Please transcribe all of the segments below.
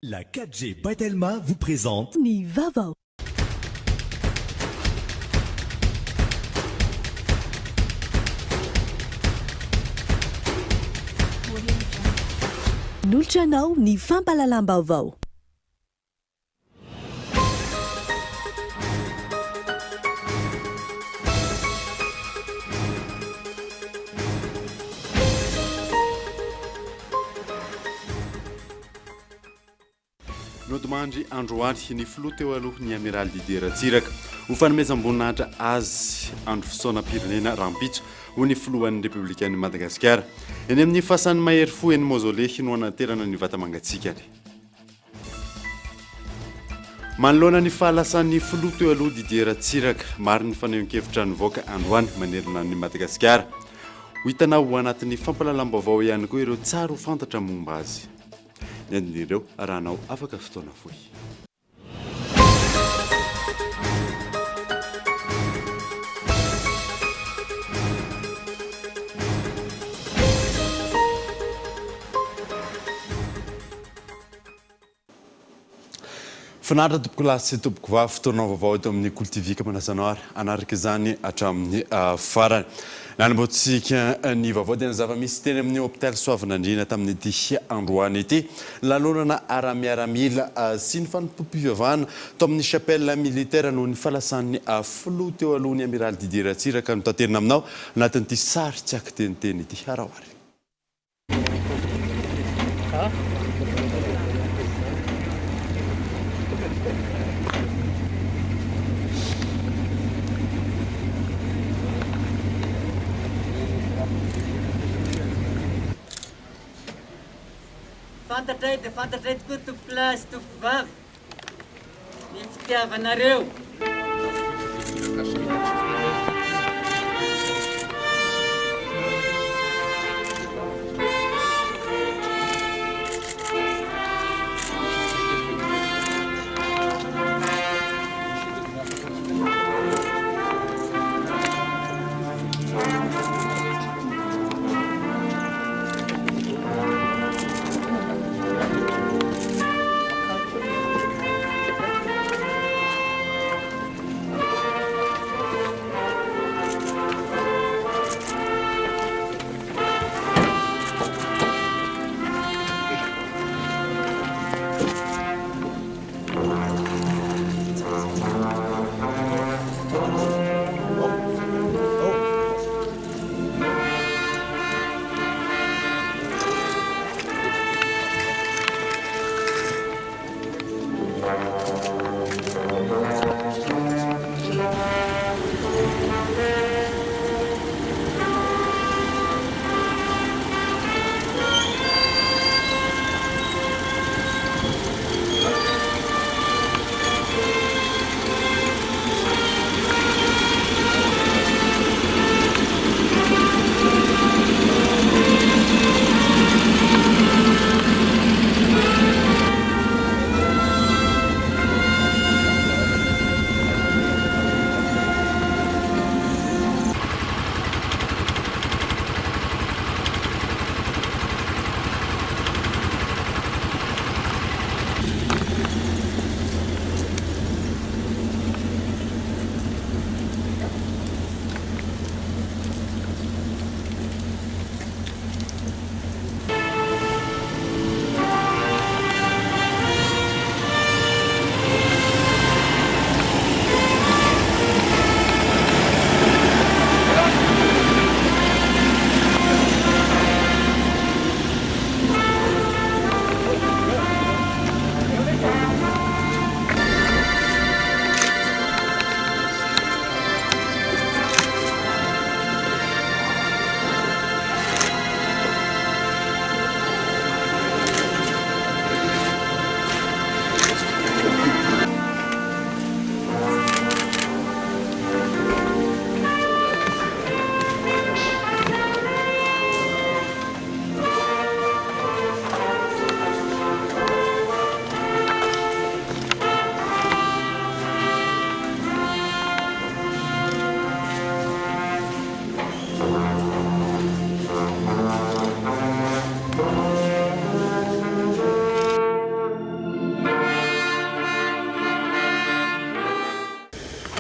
La 4G by Telma vous présente. Ny vaovao. Nolotra anao ny fampahalalam-baovao. Nodimandry androany ny filoha teo aloha ny Amiraly Didier Ratsiraka. Ho fanomezam-boninahitra azy andro fisaonam-pirenena rahampitso, hoy ny filohan'ny Repoblikan'i Madagasikara. Eny amin'ny fasan'ny mahery fo eny Mausolée no hanaterana ny vata-mangatsiakany. Manoloana ny fahalasan'ny filoha teo aloha Didier Ratsiraka, maro ny fanehoan-kevitra nivoaka androany manerana an'i Madagasikara. Ho hitanao ao anatin'ny fampahalalam-baovao ihany koa ireo tsara ho fantatra momba azy. Ny andin'ireo arahanao afaka fotoana fohy. Finaritra tompokolahy sy tompokovavy, fotoana vaovao eto amin'ny Kolo TV ka manasa anao ary hanaraka izany hatramin'ny farany. Nanombohantsika ny vaovao dia ny zava-misy teny amin'ny hopitaly Soavinandriana tamin'ity androany ity. Ny lanonana ara-miaramila sy ny fanompoam-pivavahana tao amin'ny chapelle militaire noho ny fahalasan'ny filoha teo aloha ny amiraly Didier Ratsiraka no taterina aminao anatin'ity sary tsy an-kiteniteny ity. Araho ary. Fantatray dia fantatray tokoa tompokolahy sy tompokovavy Ny fitiavanareo.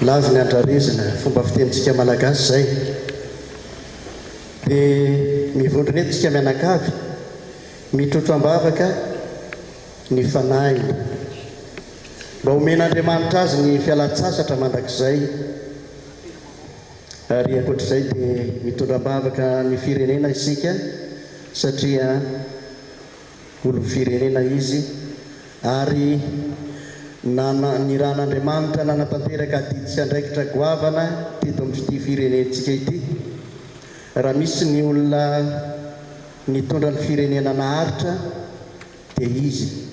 Lavo ny andrarezina, fomba fitenintsika Malagasy izay. Dia mivondrona eto isika mianakavy, mitrotro am-bavaka ny fanahiny. Mba homen'Andriamanitra azy ny fialan-tsasatra mandrakizay. Ary ankoatr'izay dia mitondra am-bavaka ny firenena isika satria olon'ny firenena izy ary nana, nirahan'Andriamanitra nanatanteraka adidy sy andraikitra goavana teto amin'ity firenentsika ity. Raha misy ny olona nitondra ny firenena naharitra dia izy.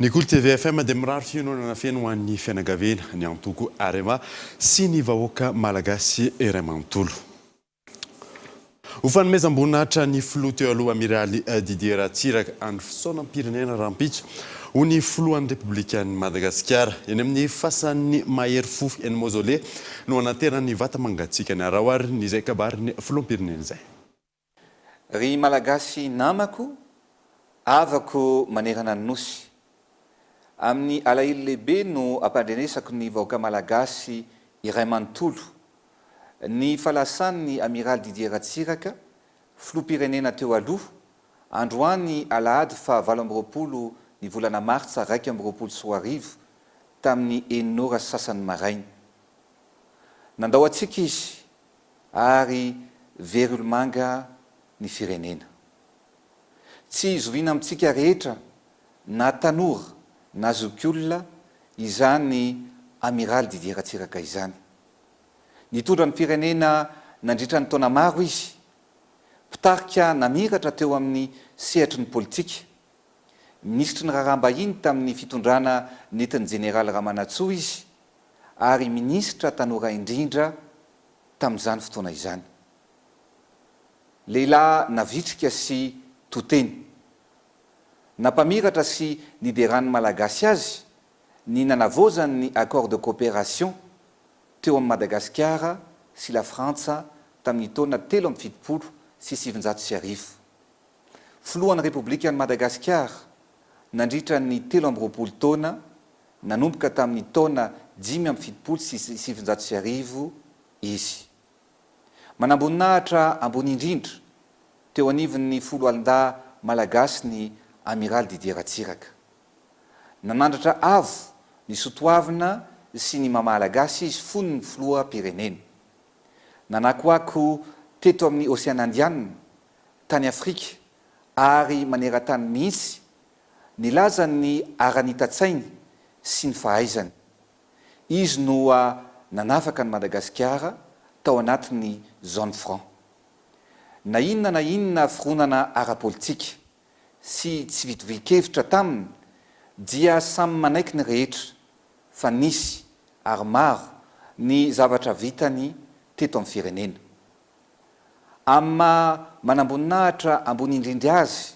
Ny Kolo TV FM dia mirary fiononana feno ho an'ny fianakaviana, ny antoko Arema sy ny vahoaka malagasy iray manontolo. Ho fanomezam-boninahitra ny filoha teo aloha Amiraly Didier Ratsiraka andro fisaonam-pirenena rahampitso ho ny filohan'ny Repoblikan'i Madagasikara. Eny amin'ny fasan'ny mahery fo eny Mausolée no hanaterana ny vata mangatsiakany. Araho ary ny izay kabarin'ny filoham-pirenena izay. Ry Malagasy namako, havako manerana ny Nosy. Amin'ny alahelo lehibe no ampandrenesako ny vahoaka Malagasy iray manontolo Ny fahalasan'ny Amiraly Didier Ratsiraka, filoham-pirenena teo aloha, androany alahady faha 28 ny volana martsa 2021 tamin'ny enina ora sy sasany maraina. Nandao antsika izy ary very olomanga ny firenena. Tsy zoviana amintsika rehetra na tanora na zokiolona izany Amiraly Didier Ratsiraka izany. Nitondra ny firenena nandritra ny taona maro izy. Mpitarika namiratra teo amin'ny sehatry ny politika. Minisitry ny Raharaham-bahiny tamin'ny fitondrana nentin'ny Jeneraly Ramanantsoa izy ary minisitra tanora indrindra tamin'izany fotoana izany. Lehilahy navitrika sy to teny. Nampamiratra sy nideran'ny Malagasy azy ny nanavaozany ny accord de coopération teo amin'i Madagasikara sy La Frantsa tamin'ny taona 1973. Filohan'ny Repoblikan'i Madagasikara nandritra ny 23 taona nanomboka tamin'ny taona 1975 izy. Manamboninahitra ambony indrindra teo anivon'ny foloalindahy malagasy ny Amiraly Didier Ratsiraka. Nanandratra avo ny sotoavina sy ny maha Malagasy izy fony ny filoham-pirenena. Nanakoako teto amin'ny Oseana Indiana, tany Afrika ary maneran-tany mihitsy nilaza ny haranita-tsainy sy ny fahaizany. Izy no nanafaka an'i Madagasikara tao anatin'ny zone franc. Na inona na inona fironana ara-politika sy tsy fitovian-kevitra taminy dia samy manaiky ny rehetra fa nisy ary maro ny zavatra vitany teto amin'ny firenena. Amin'ny maha manamboninahitra ambony indrindra azy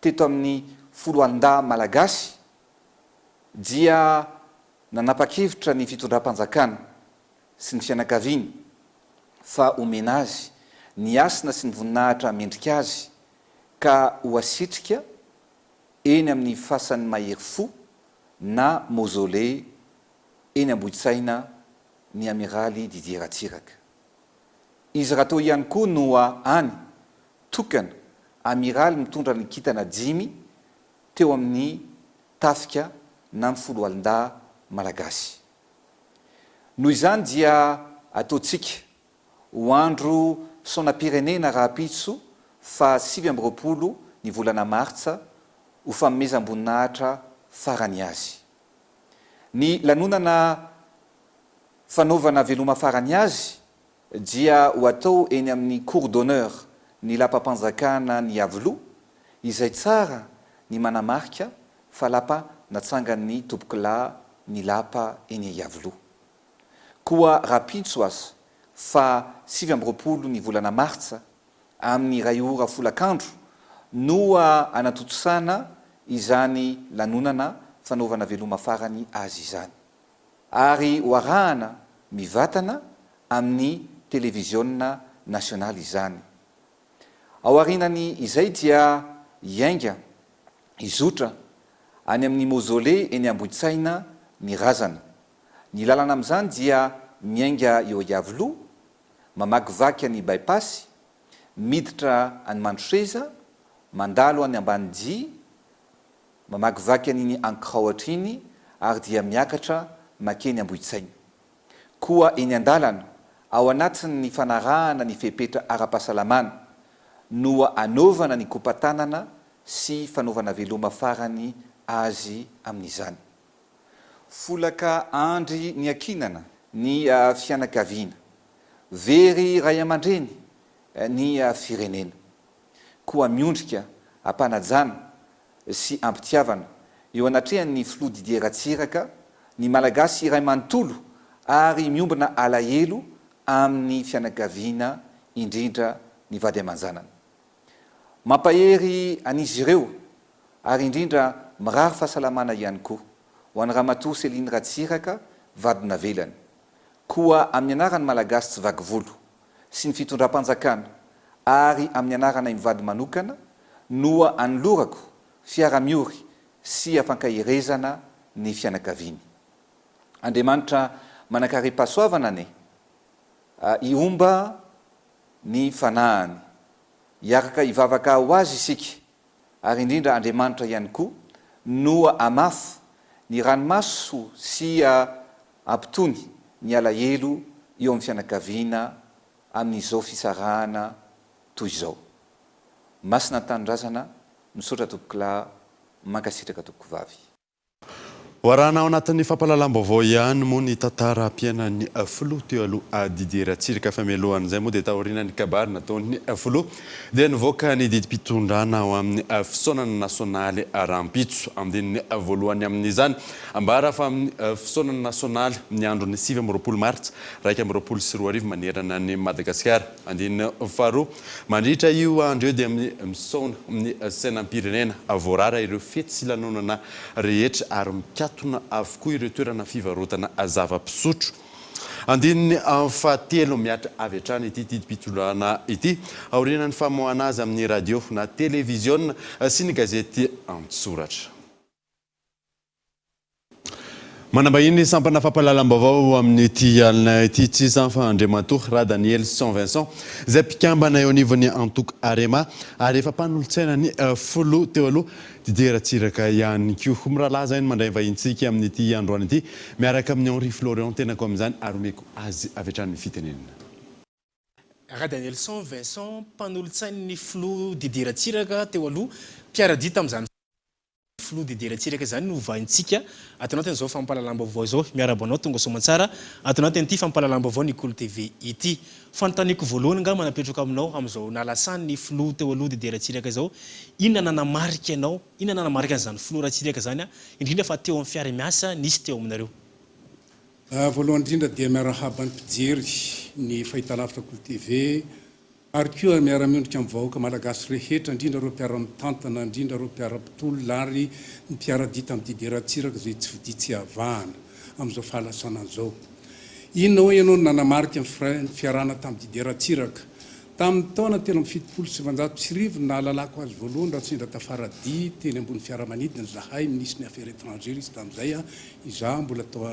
teto amin'ny foloalindahy malagasy dia nanapa-kevitra ny fitondram-panjakana sy ny fianakaviany fa omena azy ny hasina sy ny voninahitra mendrika azy ka ho asitrika eny amin'ny fasan'ny mahery fo na mausolée eny Ambohitsaina ny Amiraly Didier Ratsiraka. Izy rahateo ihany koa no any tokana Amiraly mitondra ny kintana dimy teo amin'ny tafika na ny foloalindahy malagasy. Noho izany dia ataontsika ho andro fisaonam-pirenena rahampitso faha 29 ny volana martsa ho fanomezam-boninahitra farany azy. Ny lanonana fanaovana veloma farany azy dia ho atao eny amin'ny Cour d'honneur ny lapam-panjakana ny Iavoloha izay tsara ny manamarika fa lapa natsangan'ny tompokolahy ny lapa eny Iavoloha. Koa rahampitso aza fa 29 ny volana martsa amin'ny iray ora folakandro no hanatontosana izany lanonana fanaovana veloma farany azy izany. Ary ho arahana. mivatana amin'ny televiziona nasionaly izany. Ao aorianany izay dia hiainga hizotra any amin'ny mausolée eny Ambohitsaina ny razana. Ny lalana amin'izany dia miainga eo Iavoloha, mamakivaky an'i By-pass, miditra any Mandroseza, mandalo any Ambanidia, mamakivaky an'iny Ankiraohatra iny ary dia miakatra makeny Ambohitsaina. Koa eny an-dalana, ao anatin'ny fanarahana ny fepetra ara-pahasalamana, no anaovana ny kopa-tanana sy fanaovana veloma farany azy amin'izany. Folaka andry niankinana ny fianakaviana. Very ray aman-dreny ny firenena. Koa miondrika am-panajana sy am-pitiavana eo anatrehan'ny Filoha Didier Ratsiraka ny Malagasy iray manontolo ary miombona alahelo amin'ny fianakaviana indrindra ny vady aman-janany. Mampahery an'izy ireo ary indrindra mirary fahasalamana ihany koa ho an'i Ramatoa Céline Ratsiraka vady navelany. Koa amin'ny anaran'ny Malagasy tsy vaky volo sy ny fitondram-panjakana ary amin'ny anaranay mivady manokana no anolorako fiara-miory sy afankaherezana ny fianakaviany. Andriamanitra manankarem-pahasoavana anie hihomba ny fanahiny. Hiaraka hivavaka ho azy isika ary indrindra Andriamanitra ihany koa no hamafy ny ranomaso sy hampitony ny alahelo eo amin'ny fianakaviana amin'izao fisarahana toy izao. Masina ny Tanindrazana, misaotra tompokolahy, mankasitraka tompokovavy. Ho arahana ao anatin'ny fampahalalam-baovao ihany moa ny tantaram-piainan'ny filoha teo aloha Didier Ratsiraka fa mialohan'izay moa dia taorian'ny kabary nataon'ny filoha dia nivoaka ny didim-pitondrana ho amin'ny fisaonana nasionaly rahampitso. Andininy voalohany amin'izany, ambara fa amin'ny fisaonana nasionaly ny andron'ny 29 martsa 2021 manerana an'i Madagasikara. Andininy faharoa, mandritra io andro io dia misaona ny sainam-pirenena, voarara ireo fety sy lanonana rehetra ary mikatona avokoa ireo toerana fivarotana zava-pisotro. Andininy fahatelo, mihatra avy hatrany ity didim-pitondrana ity aorianan'ny famoahana azy amin'ny radio na televiziona sy ny gazety an-tsoratra. Manambahiny ny sampana fampahalalam-baovao amin'ity alina ity tsy iza fa Andriamatoa Radanielson Vincent izay mpikambana eo anivon'ny antoko Arema ary efa mpanolotsaina ny filoha teo aloha Didier Ratsiraka ihany koa. Mirahalahy izay no mandray ny vahintsika amin'ity androany ity miaraka amin'i Henri Florian tenako amin'izany ary omeko azy avy hatrany ny fitenenana. Radanielson Vincent mpanolotsain'ny filoha Didier Ratsiraka teo aloha mpiara-dia tamin'izany Filoha Didier Ratsiraka izany no hovahintsika ato anatin'izao fampahalalam-baovao izao. Miarahaba anao tonga soamantsara ato anatin'ity fampahalalam-baovao ny Kolo TV ity. Fanontaniako voalohany angamba napetrako aminao amin'izao nahalasan'ny filoha teo aloha Didier Ratsiraka izao, inona nanamarika anao, inona nanamarika an'izany filoha Ratsiraka izany, indrindra fa teo amin'ny fiara-miasa nisy teo aminareo? Voalohany indrindra dia miarahaba ny mpijery ny fahitalavitra Kolo TV. Ary koa miara-miondrika amin'ny vahoaka malagasy rehetra, indrindra ireo mpiara-mitantana, indrindra ireo mpiara-mpitolona ary ny mpiara-dia tamin'i Didier Ratsiraka izay tsy vodia tsy avahana amin'izao fahalasanana izao. Inona hoy ianao no nanamarika ny fiarahana tamin'i Didier Ratsiraka? Tamin'ny taona 1973 no nahalalako azy voalohany raha sendra tafara-dia teny ambony fiaramanidina izahay, minisitry ny Affaires étrangères izy tamin'izay, izaho mbola tao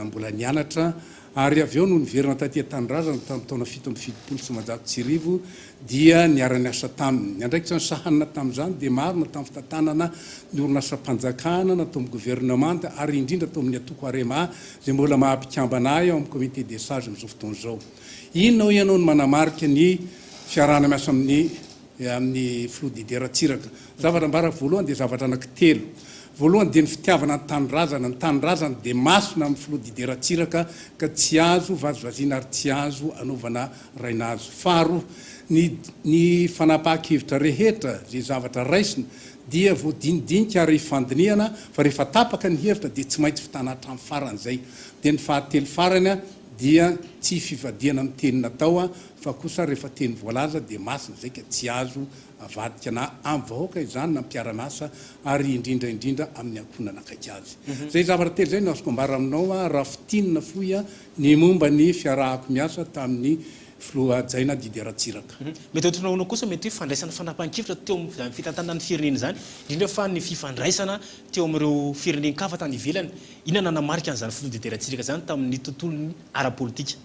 mbola nianatra ary avy eo no niverina taty an-tanindrazana tamin'ny taona 1977 dia niara-niasa taminy. Ny andraikitra nosahanina tamin'izany dia maro na tamin'ny fitantanana ny orinasam-panjakana na tao amin'ny governemanta ary indrindra tao amin'ny antoko Arema izay mbola maha mpikambana ahy ao amin'ny comité des sages amin'izao fotoana izao. Inona hoy ianao no manamarika ny fiarahana miasa amin'ny amin'ny filoha Didier Ratsiraka. Zavatra ambarako voalohany dia zavatra anankitelo. Voalohany dia ny fitiavana ny tanindrazana. Ny tanindrazana dia masina amin'ny filoha Didier Ratsiraka ka tsy azo vazivaziana ary tsy azo anaovana rainazo. Faharoa, ny ny fanapahan-kevitra rehetra, izay zavatra raisina dia voadinidinika ary fandinihana fa rehefa tapaka ny hevitra dia tsy maintsy vitana hatramin'ny farany izay. Dia ny fahatelo farany. dia tsy fivadihana amin'ny teny natao fa kosa rehefa teny voalaza dia masina izay ka tsy azo avadika na amin'ny vahoaka izany na mpiara-miasa ary indrindra indrindra amin'ny ankohonana akaiky azy. Izay zavatra telo izay no azoko ambara aminao raha fintinina fohy ny momba ny fiarahako miasa tamin'ny Filoha hajaina Didier Ratsiraka. Mety ho ohatran'ny ahoana kosa mety hoe fandraisana fanapahan-kevitra teo amin'izany fitantanana ny firenena izany, indrindra fa ny fifandraisana teo amin'ireo firenen-kafa tany ivelany. Inona nanamarika an'izany Filoha Didier Ratsiraka izany tamin'ny tontolon'ny ara-politika?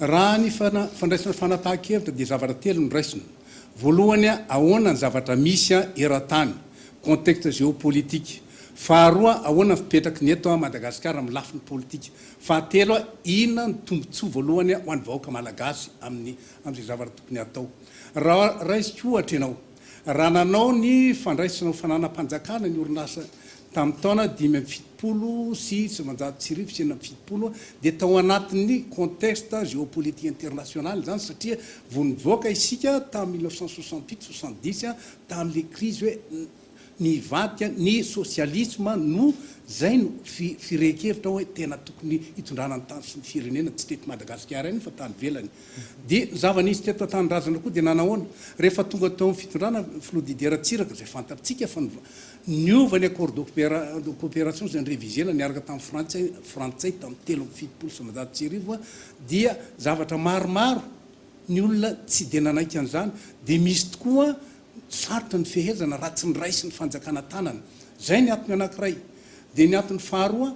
Raha ny fandraisana fanapahan-kevitra dia zavatra telo no raisina. Voalohany, ahoana ny zavatra misy eran-tany, contexte géopolitique. Faharoa, ahoana ny fipetraky ny eto Madagasikara amin'ny lafiny politika. Fahatelo, inona ny tombontsoa voalohany ho an'ny vahoaka malagasy amin'ny amin'izay zavatra tokony hatao. Raha raisiko ohatra ianao, raha nanao ny fandraisana ho fananam-panjakana ny orinasa tamin'ny taona 1975 76 dia tao anatin'ny contexte géopolitique international izany satria vao nivoaka isika tamin'ny 1968, 70 tamin'ilay crise hoe nivadika ny socialisme no zay no firehan-kevitra hoe tena tokony hitondrana ny tany sy ny firenena tsy teto Madagasikara ihany fa tany ivelany. Dia ny zava-nisy teto an-tanindrazana koa dia nanahoana? Rehefa tonga teo amin'ny fitondrana ny filoha Didier Ratsiraka izay fantatsika fa niova ny accord de coopération izay ni-reviser-na niaraka tamin'ny frantsay frantsay tamin'ny 1973 dia zavatra maromaro ny olona tsy dia nanaiky an'izany dia misy tokoa Sarotra ny fehezana raha tsy niraisin'ny fanjakana tanana. Izay ny antony anankiray. Dia ny antony faharoa,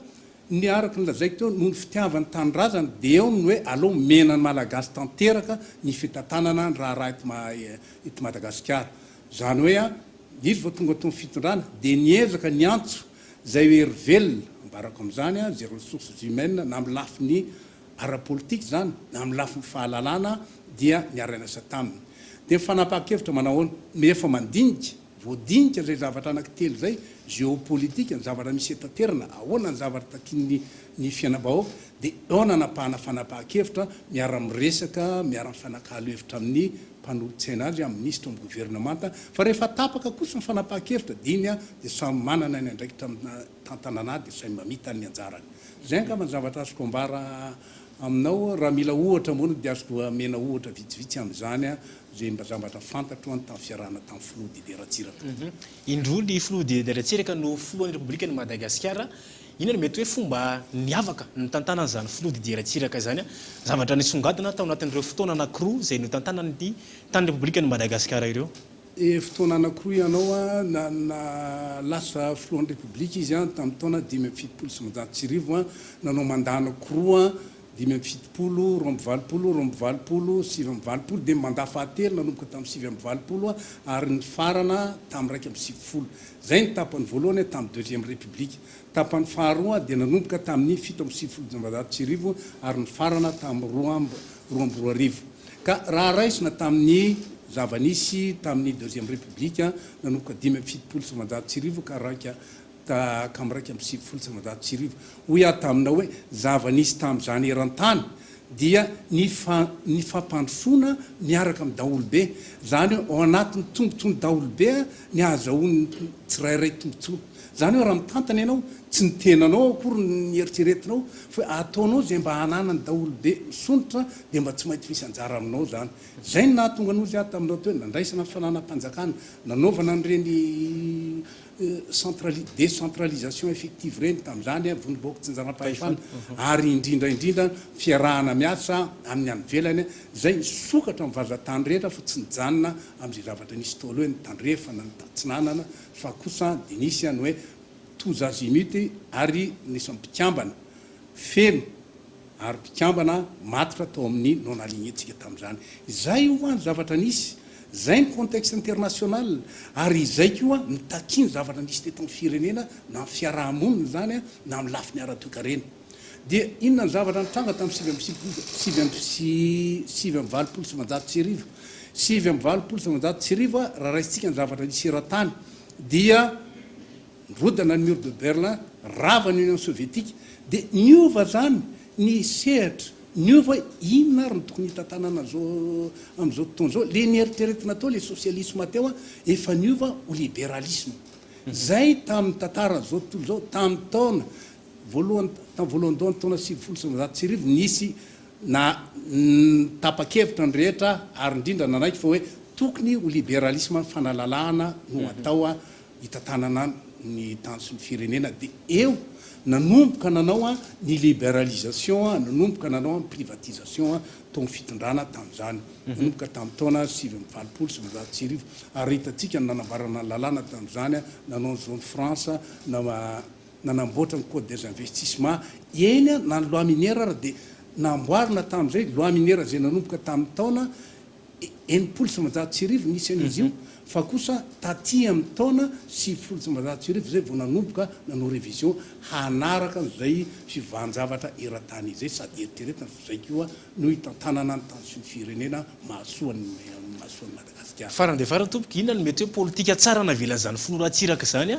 ny araka ny lazaiko teo, noho ny fitiavany tanindrazana, dia eo ny hoe aleo omena ny Malagasy tanteraka ny fitantanana ny raharaha eto eto Madagasikara. Izany hoe, izy vao tonga teo amin'ny fitondrana, dia niezaka niantso izay hery velona, ambarako amin'izany, izay ressources humaines na amin'ny lafiny ara-politika izany na amin'ny lafiny fahalalana dia niara-niasa taminy. Dia ny fanapahan-kevitra manao ahoana? Efa mandinika, voadinika izay zavatra anankitelo izay, géopolitique, ny zavatra misy eto an-toerana, ahoana ny zavatra takian'ny ny fiainam-bahoaka, dia eo nanapahana fanapahan-kevitra, miara-miresaka, miara-mifanakalo hevitra amin'ny mpanolotsaina azy, amin'ny minisitra ao amin'ny governemanta, fa rehefa tapaka kosa ny fanapahan-kevitra, dia iny dia samy manana ny andraikitra tantanana ahy dia samy mamita ny anjarany. Izay angamba ny zavatra azoko ambara aminao. Raha mila ohatra moa dia azoko amena ohatra vitsivitsy amin'izany izay mba zavatra fantatro tamin'ny fiarahana tamin'ny filoha Didier Ratsiraka. Indroa ny filoha Didier Ratsiraka no filohan'ny Repoblikan'i Madagasikara. Inona no mety hoe fomba niavaka nitantanan'izany filoha Didier Ratsiraka izany? Zavatra nisongadina tao anatin'ireo fotoana anankiroa izay notantanany ny tany Repoblikan'i Madagasikara ireo. E fotoana anankiroa ianao a, na na lasa filohan'ny Repoblika izy an, tamin'ny taona 1975 an, nanao mandat anankiroa an, 75, 82, 82, 89, dia mandat fahatelo nanomboka tamin'ny 89 ary nifarana tamin'ny 91. Izay ny tapany voalohany tamin'ny deuxième République. Tapany faharoa dia nanomboka tamin'ny 1997 ary nifarana tamin'ny 2002. Ka raha raisina tamin'ny zava-nisy tamin'ny deuxième République nanomboka 1975 ka raika ka amin'ny 1991, hoy aho taminao hoe zava-nisy tamin'izany eran-tany dia ny fa ny fampandrosoana miaraka amin'ny daholobe, izany hoe ao anatin'ny tombontsoan'ny daholobe ny ahazahoan'ny tsirairay tombontsoa. Izany hoe raha mitantana ianao, tsy ny tenanao akory no eritreretinao fa hoe ataonao izay mba hananan'ny daholobe misondrotra dia mba tsy maintsy misy anjara aminao izany. Izay no nahatonga an'ozy aho taminao teo hoe nandraisana ny fananam-panjakana, nanaovana an'ireny centrali, décentralisation effective ireny tamin'izany, vondrom-bahoaka tsinjaram-pahefana ary indrindra indrindra fiarahana miasa amin'ny any ivelany izay nisokatra amin'ny vazan-tany rehetra fa tsy nijanona amin'izay zavatra nisy tao aloha hoe ny tandrefana, ny tatsinanana fa kosa dia nisy ny hoe tous azimuts ary nisy mpikambana feno ary mpikambana matotra tao amin'ny non aligné tsika tamin'izany. Izay ho'a ny zavatra nisy, izay ny contexte international ary izay koa ny takian'ny zavatra nisy teto amin'ny firenena na amin'ny fiaraha-monina izany na amin'ny lafiny ara-toekarena. Dia inona ny zavatra nitranga tamin'ny 1989? 1989 raha raisintsika ny zavatra nisy eran-tany dia Nirodana ny mur de Berlin, rava ny Union Soviétique, dia niova izany ny sehatra, niova hoe inona ary no tokony hitantanana an'izao amin'izao tontolo izao, le nieritreretina teo le socialisme teo efa niova ho libéralisme. Izay tamin'ny tantaran'izao tontolo izao, tamin'ny taona voalohany, tamin'ny voalohandohan'ny taona 1990 nisy. Na tapa-kevitra ny rehetra ary indrindra nanaiky fa hoe tokony ho liberalisme fanalalahana no atao hitantanana ny tany sy ny firenena dia eo nanomboka nanao ny liberalisation, nanomboka nanao ny privatisation tao amin'ny fitondrana tamin'izany, nanomboka tamin'ny taona 1989 ary hitantsika ny nanamboarana ny lalàna tamin'izany, nanao ny zone franche, nanamboatra ny code des investissements, eny na ny loi minière ary dia namboarina tamin'izay, loi minière izay nanomboka tamin'ny taona 1960 nisy an'izy io, fa kosa taty amin'ny taona 1990 izay vao nanomboka nanao révision hanaraka an'izay fiovan-javatra eran-tany izay sady eritreretina fa izay koa no hitantanana ny tany sy ny firenena mahasoa ny mahasoa an'i Madagasikara. Farany dia farany tompoko, inona no mety hoe politika tsara navelan'izany filoha Ratsiraka izany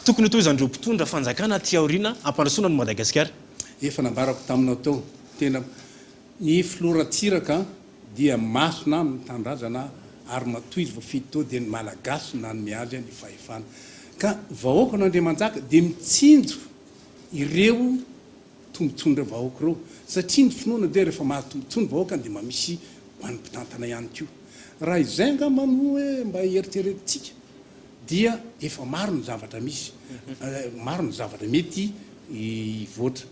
tokony hotohizan'ireo mpitondra fanjakana aty aoriana hampandrosoana an'i Madagasikara? Efa nambarako taminao teo, tena ny filoha Ratsiraka dia masina amin'ny tanindrazana ary matoa izy voafidy teo dia ny Malagasy nanome azy ny fahefana. Ka vahoaka no Andriamanjaka dia mitsinjo ireo tombotsoan'ireo vahoaka ireo satria ny finoana dia rehefa mahazo tombotsoa ny vahoaka dia mba misy ho an'ny mpitantana ihany koa. Raha izay angamba no hoe mba eritreretintsika dia efa maro ny zavatra misy, maro ny zavatra mety hivoatra.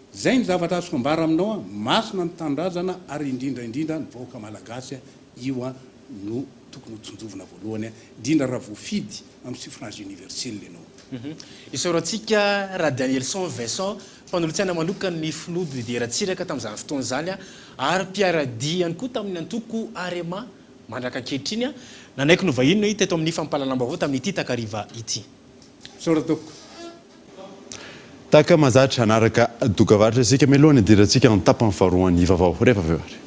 Izay ny zavatra azoko ambara aminao an, masina ny tanindrazana ary indrindra indrindra ny vahoaka malagasy io an no tokony ho tsinjovina voalohany an, indrindra raha voafidy amin'ny suffrage universel ianao. Isaorantsika Radianielson Vincent, mpanolotsaina manokan'ny filoha Didier Ratsiraka tamin'izany fotoana izany ary mpiara-dia ihany koa tamin'ny antoko Arema mandraka ankehitriny. Nanaiky novahiny teto amin'ny fampahalalam-baovao tamin'ity takariva ity. Misaotra tompoko. Tahaka mahazatra, hanaraka dokavarotra isika mialohan'ny hidirantsika ny tapany faharoan'ny vaovao rehefa avy eo ary.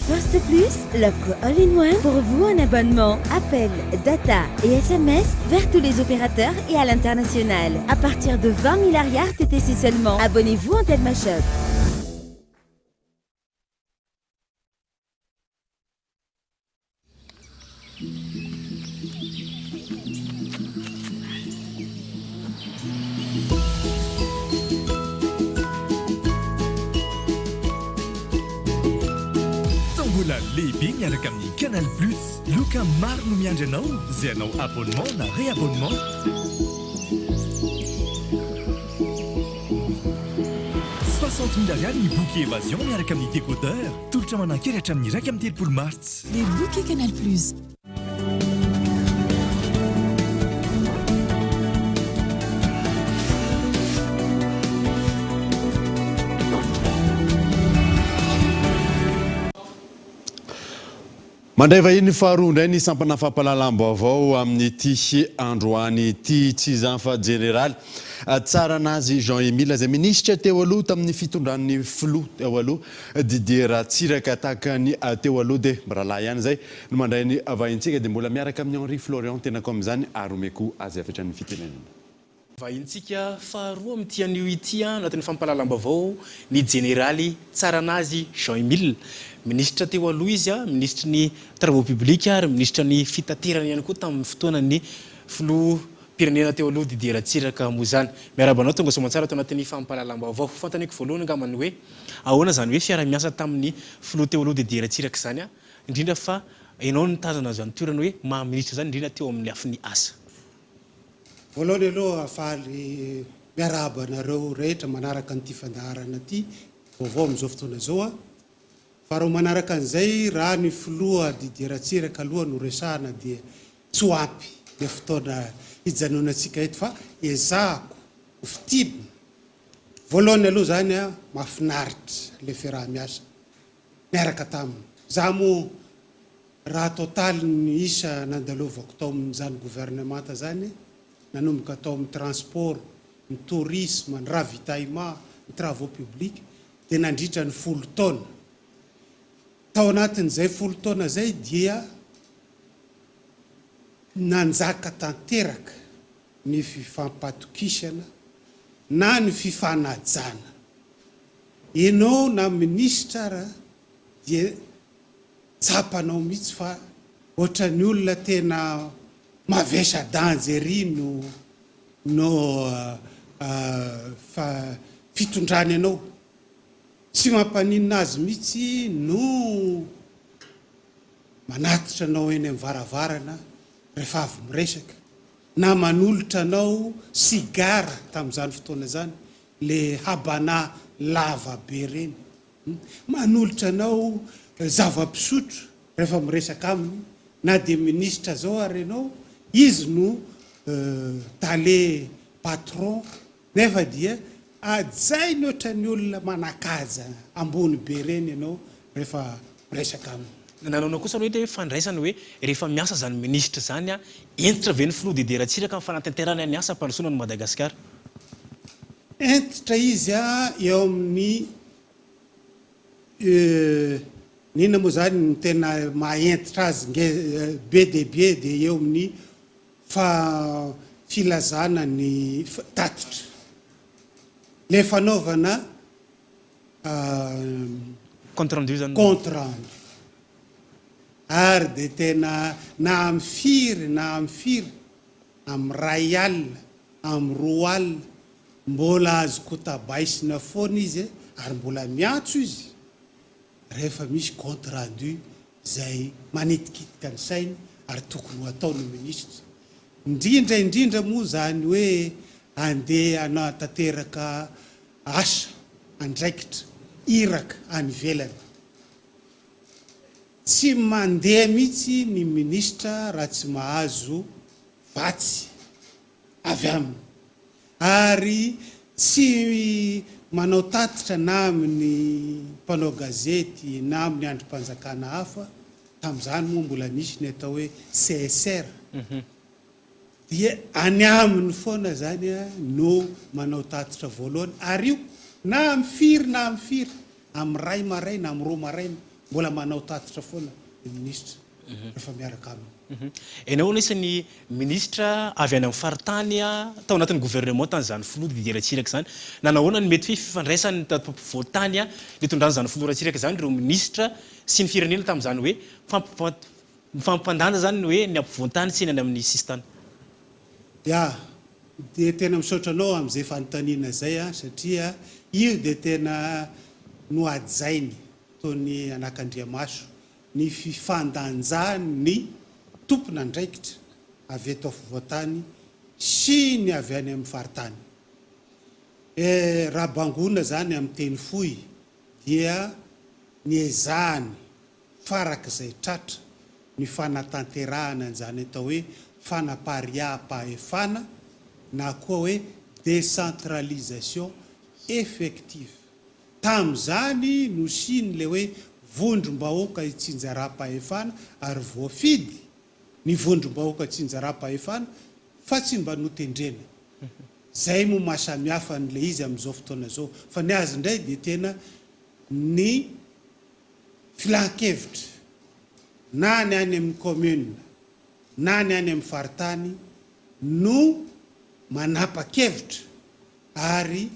First Plus, l'offre all-in-one pour vous en abonnement, appel, data et SMS vers tous les opérateurs et à l'international. À partir de 20 000 ariary TTC seulement. Abonnez-vous en Telma Shop. Tombola lehibe miaraka amin'ny Canal Plus. Loka maro no miandry anao izay hanao abonnement na réabonnement. 60 000 ariary ny bouquet évasion miaraka amin'ny décodeur. Tolotra manan-kery hatramin'ny 31 martsa. Les bouquets Canal Plus. Mandray vahiny faharoa indray ny sampana fampahalalam-baovao amin'ity androany ity. Tsy izany fa Jeneraly Tsaranazy Jean Emile izay minisitra teo aloha tamin'ny fitondran'ny filoha teo aloha Didier Ratsiraka. Tahaka ny teo aloha dia mirahalahy ihany izay no mandray ny vahintsika dia mbola miaraka amin'i Henri Florian tenako amin'izany ary omeko azy avy hatrany ny fitenenana. Vahintsika faharoa amin'ity anio ity anatin'ny fampahalalam-baovao ny jeneraly Tsaranazy Jean Emile. Minisitra teo aloha izy, minisitry ny Travaux publics ary minisitra ny fitaterana ihany koa tamin'ny fotoanan'ny filoham-pirenena teo aloha Didier Ratsiraka moa izany. Miarahaba anao tonga soamantsara ato anatin'ny fampahalalam-baovao. Fanontaniako voalohany angamba ny hoe ahoana izany hoe fiaraha-miasa tamin'ny filoha teo aloha Didier Ratsiraka izany, indrindra fa ianao nitazana izany toerana hoe maha minisitra izany indrindra teo amin'ny lafiny asa. Voalohany aloha faly miarahaba anareo rehetra manaraka an'ity fandaharana ity vaovao amin'izao fotoana izao aho. Faharoa manaraka an'izay raha ny filoha Didier Ratsiraka aloha no resahana dia tsy ho ampy le fotoana hijanonantsika eto fa ezahako ho fintinina. Voalohany aloha izany mahafinaritra le fiaraha-miasa niaraka taminy. Za moa Raha totaly ny isa nandalovako tao amin'izany gouvernemanta izany, nanomboka tao amin'ny transport, ny tourisme, ny ravitaillement, ny travaux publics, dia nandritra ny folo taona. Tao anatin'izay folo taona izay dia nanjaka tanteraka ny fifampatokisana na ny fifanajana. Ianao na minisitra ara dia. Tsapanao mihitsy fa ohatran'ny olona tena mavesa-danja ery no no fa fitondrany anao. Tsy mampaninona azy mihitsy no manatitra anao eny amin'ny varavarana rehefa avy miresaka, na manolotra anao sigara tamin'izany fotoana izany, le habana lava be ireny. Manolotra anao zava-pisotro rehefa miresaka aminy, na dia minisitra zao ary ianao, izy no tale patron nefa dia hajainy ohatran'ny olona manan-kaja ambony be ireny ianao rehefa miresaka aminy. Nanaona kosa aloha ilay fandraisana hoe rehefa miasa izany minisitra izany an, hentitra ve ny filoha Didier Ratsiraka amin'ny fanatanterahana ny asa fampandrosoana an'i Madagasikara? Hentitra izy eo amin'ny ny inona moa izany no tena maha hentitra azy nge be dia be dia eo amin'ny fa filazana ny tatitra. Ilay fanaovana Compte rendu izany. Compte rendu. Ary dia tena na amin'ny firy na amin'ny firy, amin'ny iray alina, amin'ny roa alina, mbola azo kotabaisina foana izy ary mbola miantso izy rehefa misy compte rendu izay manitikitika ny sainy ary tokony ho ataon'ny minisitra. Indrindra indrindra moa izany hoe andeha hanatanteraka asa, andraikitra, iraka any ivelany. Tsy mandeha mihitsy ny minisitra raha tsy mahazo vatsy avy aminy ary tsy manao tatitra na amin'ny mpanao gazety na amin'ny andrim-panjakana hafa, tamin'izany moa mbola nisy ny atao hoe CSR, dia any aminy foana izany no manao tatitra voalohany ary io na amin'ny firy na amin'ny firy, amin'ny iray maraina, amin'ny roa maraina, mbola manao tatitra foana ny minisitra rehefa miaraka aminy. Ianao anisan'ny minisitra avy any amin'ny faritany tao anatin'ny governemanta an'izany filoha Didier Ratsiraka izany. Nanahoana ny mety hoe fifandraisan'ny tato ampovoan-tany nitondran'izany filoha Ratsiraka izany ireo minisitra sy ny firenena tamin'izany hoe mifampandanja izany ny hoe ny ampovoan-tany sy ny any amin'ny sisintany? Ya, dia tena misaotra anao amin'izay fanontaniana izay an, satria io dia tena nohajainy toy ny anakandriamaso ny fifandanjan'ny tompon'andraikitra avy eto afovoan-tany sy ny avy any amin'ny faritany. Raha bangoina izany amin'ny teny fohy dia niezahany farak'izay tratra ny fanatanterahana an'izany atao hoe fanapariaham-pahefana na koa hoe décentralisation effective. Tamin'izany no nisian'ilay hoe vondrom-bahoaka itsinjaram-pahefana ary voafidy ny vondrom-bahoaka itsinjaram-pahefana fa tsy mba notendrena. Izay moa maha samihafa an'ilay izy amin'izao fotoana izao. Fa ny azy indray dia tena ny filan-kevitra na ny any amin'ny commune na ny any amin'ny faritany no manapa-kevitra ary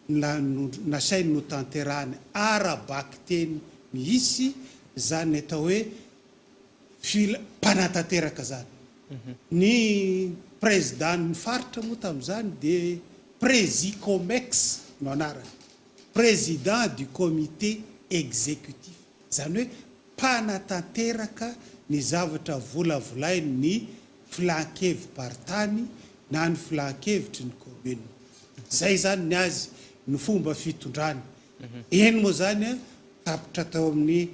nasainy notanterahany ara-bakiteny mihitsy izany atao hoe fila mpanatanteraka izany. Ny prezidàn'ny faritra moa tamin'izany dia Présicomex no anarany, Président du Comité Exécutif, izany hoe mpanatanteraka ny zavatra volavolain'ny filan-kevi-paritany na ny filan-kevitry ny commune. Zay zany ny azy ny fomba fitondrany. Eny moa zany tapitra tao amin'ny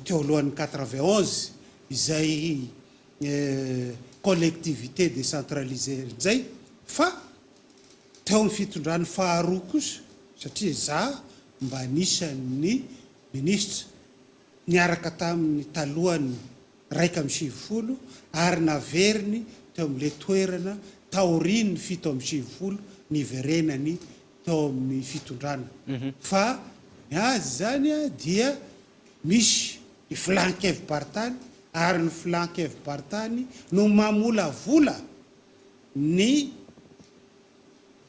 teo alohan'ny 91 izay collectivité décentralisée izay fa teo amin'ny fitondrany faharoa kosa satria za mba anisan'ny minisitra niaraka taminy talohan'ny 91 ary naveriny teo amin'ilay toerana taorian'ny 97 niverenany tao amin'ny fitondrana. Fa ny azy izany dia misy ny filan-kevi-paritany ary ny filan-kevi-paritany no mamolavola ny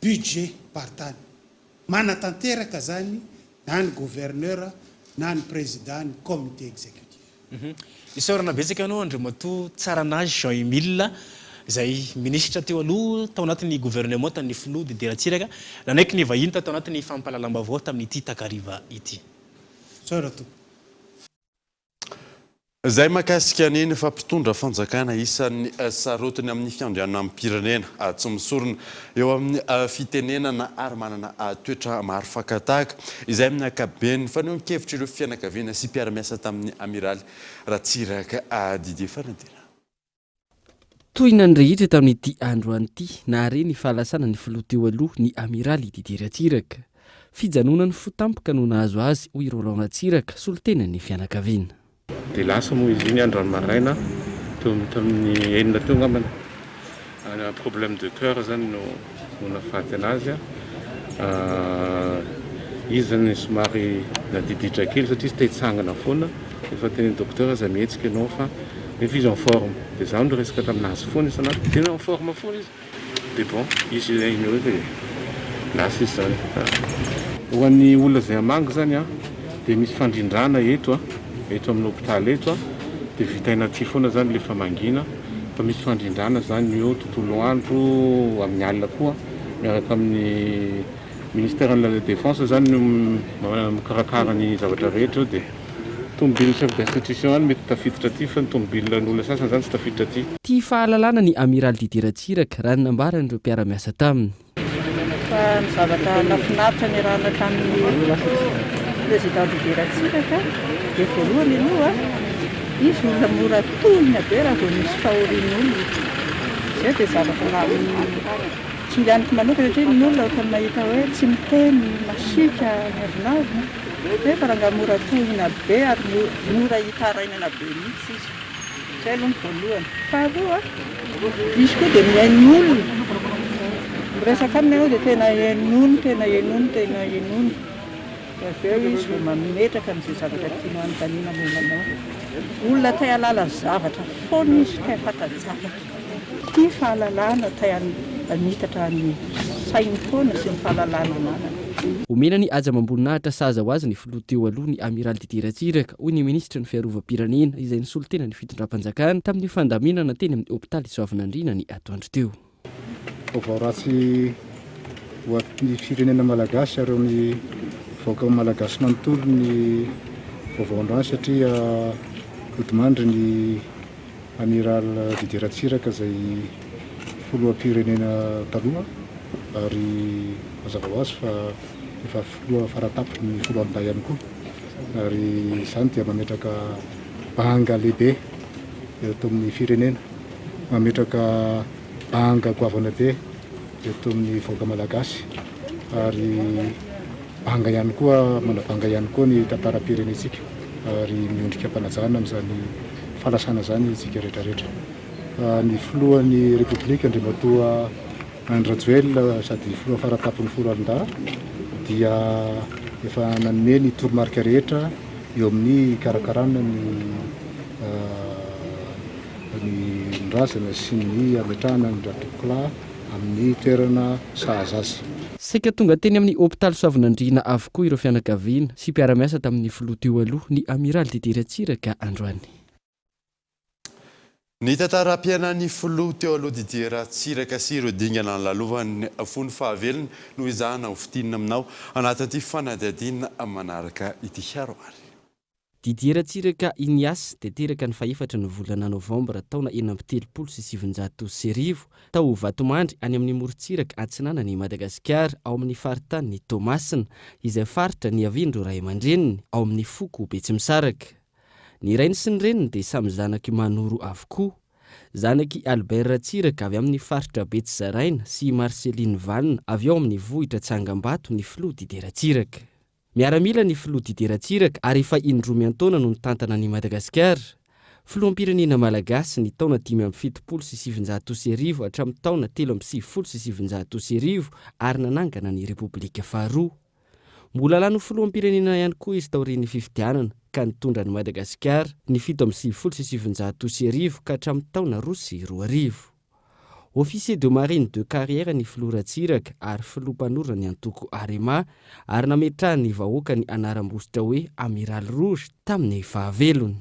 budget paritany. Manatanteraka izany na ny gouverneur na ny président ny comité exécutif. Isaorana betsaka anao Andriamatoa Tsaranazy Jean Emile izay minisitra teo aloha tao anatin'ny governemantan'ny filoha Didier Ratsiraka nanaiky ny vahiny tato anatin'ny fampahalalam-baovao tamin'ity takariva ity. Misaotra tompoko. Izay mahakasika ny fa mpitondra fanjakana isan'ny sarotiny amin'ny fiandrianam-pirenena, tsy misorona eo amin'ny fitenenana ary manana toetra maro fakan-tahaka, izay amin'ny ankapobeny fanehoan-kevitr'ireo fianakaviana sy mpiara-miasa tamin'ny Amiraly Ratsiraka Didier Fanantena. Tohina ny rehetra tamin'ity androany ity, nahare ny fahalasana ny filoha teo aloha, ny Amiraly Didier Ratsiraka. Fijanonan'ny fo tampoka no nahazo azy, hoy i Roland Ratsiraka, solontenan'ny fianakaviana. Dia lasa moa izy iny androany maraina teo amin'ny tamin'ny enina teo angambany. Problème de coeur zany no no nahafaty anazy. Izy zany somary nadididra kely satria izy te hitsangana foana. Efa tenenin'ny docteur aza mihetsika ianao fa nefa izy en forme. Dia izaho niresaka tamin'azy foana isan'andro, tena en forme foana izy. Dia bon, izy ilay iny eo dia lasa izy izany. Ho an'ny olona izay hamangy izany an, dia misy fandrindrana eto an, eto amin'ny hopitaly eto an, dia vitaina aty foana izany ilay famangiana, fa misy fandrindrana izany eo tontolo andro, amin'ny alina koa, miaraka amin'ny ministère de la défense izany no mikarakara ny zavatra rehetra eo dia. Tomobilin'ny chef d'institution ihany mety tafiditra aty fa ny tomobilin'olona sasany zany tsy tafiditra aty. Tia fahalalana ny Amiraly Didier Ratsiraka, raha ny nambaran'ireo mpiara-miasa taminy. Fa ny zavatra nahafinaritra niarahana tamin'ny Président Didier Ratsiraka dia voalohany aloha izy olona mora tohina be raha vao misy fahorian'olona. Izay dia zavatra naha-tsinganiko manokana satria ny olona ohatran'ny mahita hoe tsy miteny, masiaka, miavonavona. Nefa rangahy mora tohina be ary mora hitarainana be mihitsy izy. Izay aloha ny voalohany. Faharoa, izy koa dia mihaino olona. Miresaka aminy ianao dia tena henoiny, tena henoiny, tena henoiny. Dia avy eo izy vao mametraka an'izay zavatra tianao hanontaniana momba anao. Olona te hahalala zavatra foana izy, te hahafanta-javatra. Tia fahalalana, te hanitatra ny sainy foana sy ny fahalalana ananany. Omena ny haja amam-boninahitra sahaza ho azy ny filoha teo aloha, ny Amiraly Didier Ratsiraka, hoy ny minisitry ny Fiarovam-pirenena, izay nisolo tena ny fitondram-panjakana tamin'ny fandaminana teny amin'ny hopitaly Soavinandriana ny atoandro teo. Vaovao ratsy ho an'ny firenena malagasy ary ho an'ny vahoaka malagasy manontolo ny vaovao androany satria nodimandry ny Amiral Didier Ratsiraka izay filoham-pirenena taloha ary mazava ho azy fa efa filoha faratampony foloalindahy ihany koa ary izany dia mametraka banga lehibe eto amin'ny firenena, mametraka banga goavana be eto amin'ny vahoaka malagasy ary Banga ihany koa, manabanga ihany koa ny tantaram-pirenentsika ary miondrika am-panajana amin'izany fahalasana izany isika rehetra rehetra. Ny filohan'ny Repoblika Andriamatoa Andry Rajoelina sady filoha faratampon'ny foloalindahy dia efa nanome ny toromarika rehetra eo amin'ny hikarakarana ny ny razana sy ny hametrahana ny Ratompokolahy amin'ny toerana sahaza azy. Saika tonga teny amin'ny hopitaly Soavinandriana avokoa ireo fianakaviana sy mpiara-miasa tamin'ny filoha teo aloha, ny Amiraly Didier Ratsiraka, androany. Ny tantaram-piainan'ny filoha teo aloha Didier Ratsiraka sy ireo dingana nolalovany fony fahavelony no ezahana ho fintinina aminao anatin'ity fanadihadiana manaraka ity. Haro ary. Didier Ratsiraka Ignace dia teraka ny fahefatry ny volana novambra taona 1936 tao Vatomandry any amin'ny morontsiraka atsinanan'i Madagasikara ao amin'ny faritanin'i Toamasina izay faritra niavian'ireo ray aman-dreniny ao amin'ny foko Betsimisaraka. Ny rainy sy ny reniny dia samy zanak'i Manoro avokoa. Zanak'i Albert Ratsiraka avy amin'ny faritra Betsizaraina sy i Marceline Vanina avy ao amin'ny vohitra Tsangambato ny filoha Didier Ratsiraka. Miaramila ny filoha Didier Ratsiraka ary efa indroa miantaona no nitantana an'i Madagasikara. Filoham-pirenena malagasy ny taona 1975 hatramin'ny taona 1993 ary nanangana ny Repoblika faharoa. Mbola lany ho filoham-pirenena ihany koa izy taorian'ny fifidianana ka nitondra an'i Madagasikara ny 1997 ka hatramin'ny taona 2002. Officier de marine de carrière ny filoha Ratsiraka ary filoha mpanorina ny antoko Arema ary nametrahan'ny vahoaka ny anaram-bositra hoe Amiral Rouge tamin'ny fahavelony.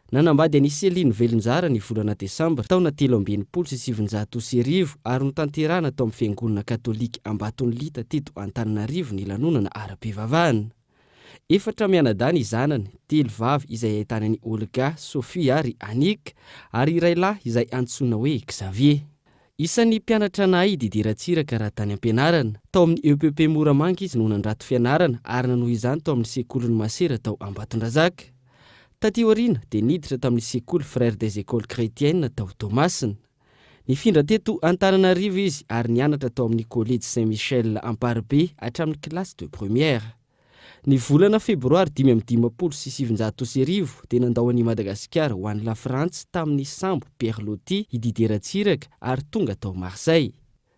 Nanambady an'i Céline Velonjara ny volana desambra taona 1963 ary notanterahana tao amin'ny fiangonana katolika Ambatonilita teto Antananarivo ny lanonana ara-pivavahana. Efatra mianadahy ny zanany, telo vavy izay ahitana an'i Olga, Sophie ary Annick, ary iray lahy izay antsoina hoe Xavier. Isan'ny mpianatra nahay i Didier Ratsiraka raha tany am-pianarana. Tao amin'ny EPP Moramanga izy no nandrato fianarana ary nanohy izany tao amin'ny sekolin'ny masera tao Ambatondrazaka. Taty aoriana dia niditra tamin'ny sekoly Frères des Ecoles Chrétiennes tao Toamasina. Nifindra teto Antananarivo izy ary nianatra tao amin'ny Kolejy Saint Michel Amparibe hatramin'ny classe de première. Ny volana febroary 1955 dia nandao an'i Madagasikara ho any Lafrantsa tamin'ny sambo Pierre Loti i Didier Ratsiraka ary tonga tao Marseille.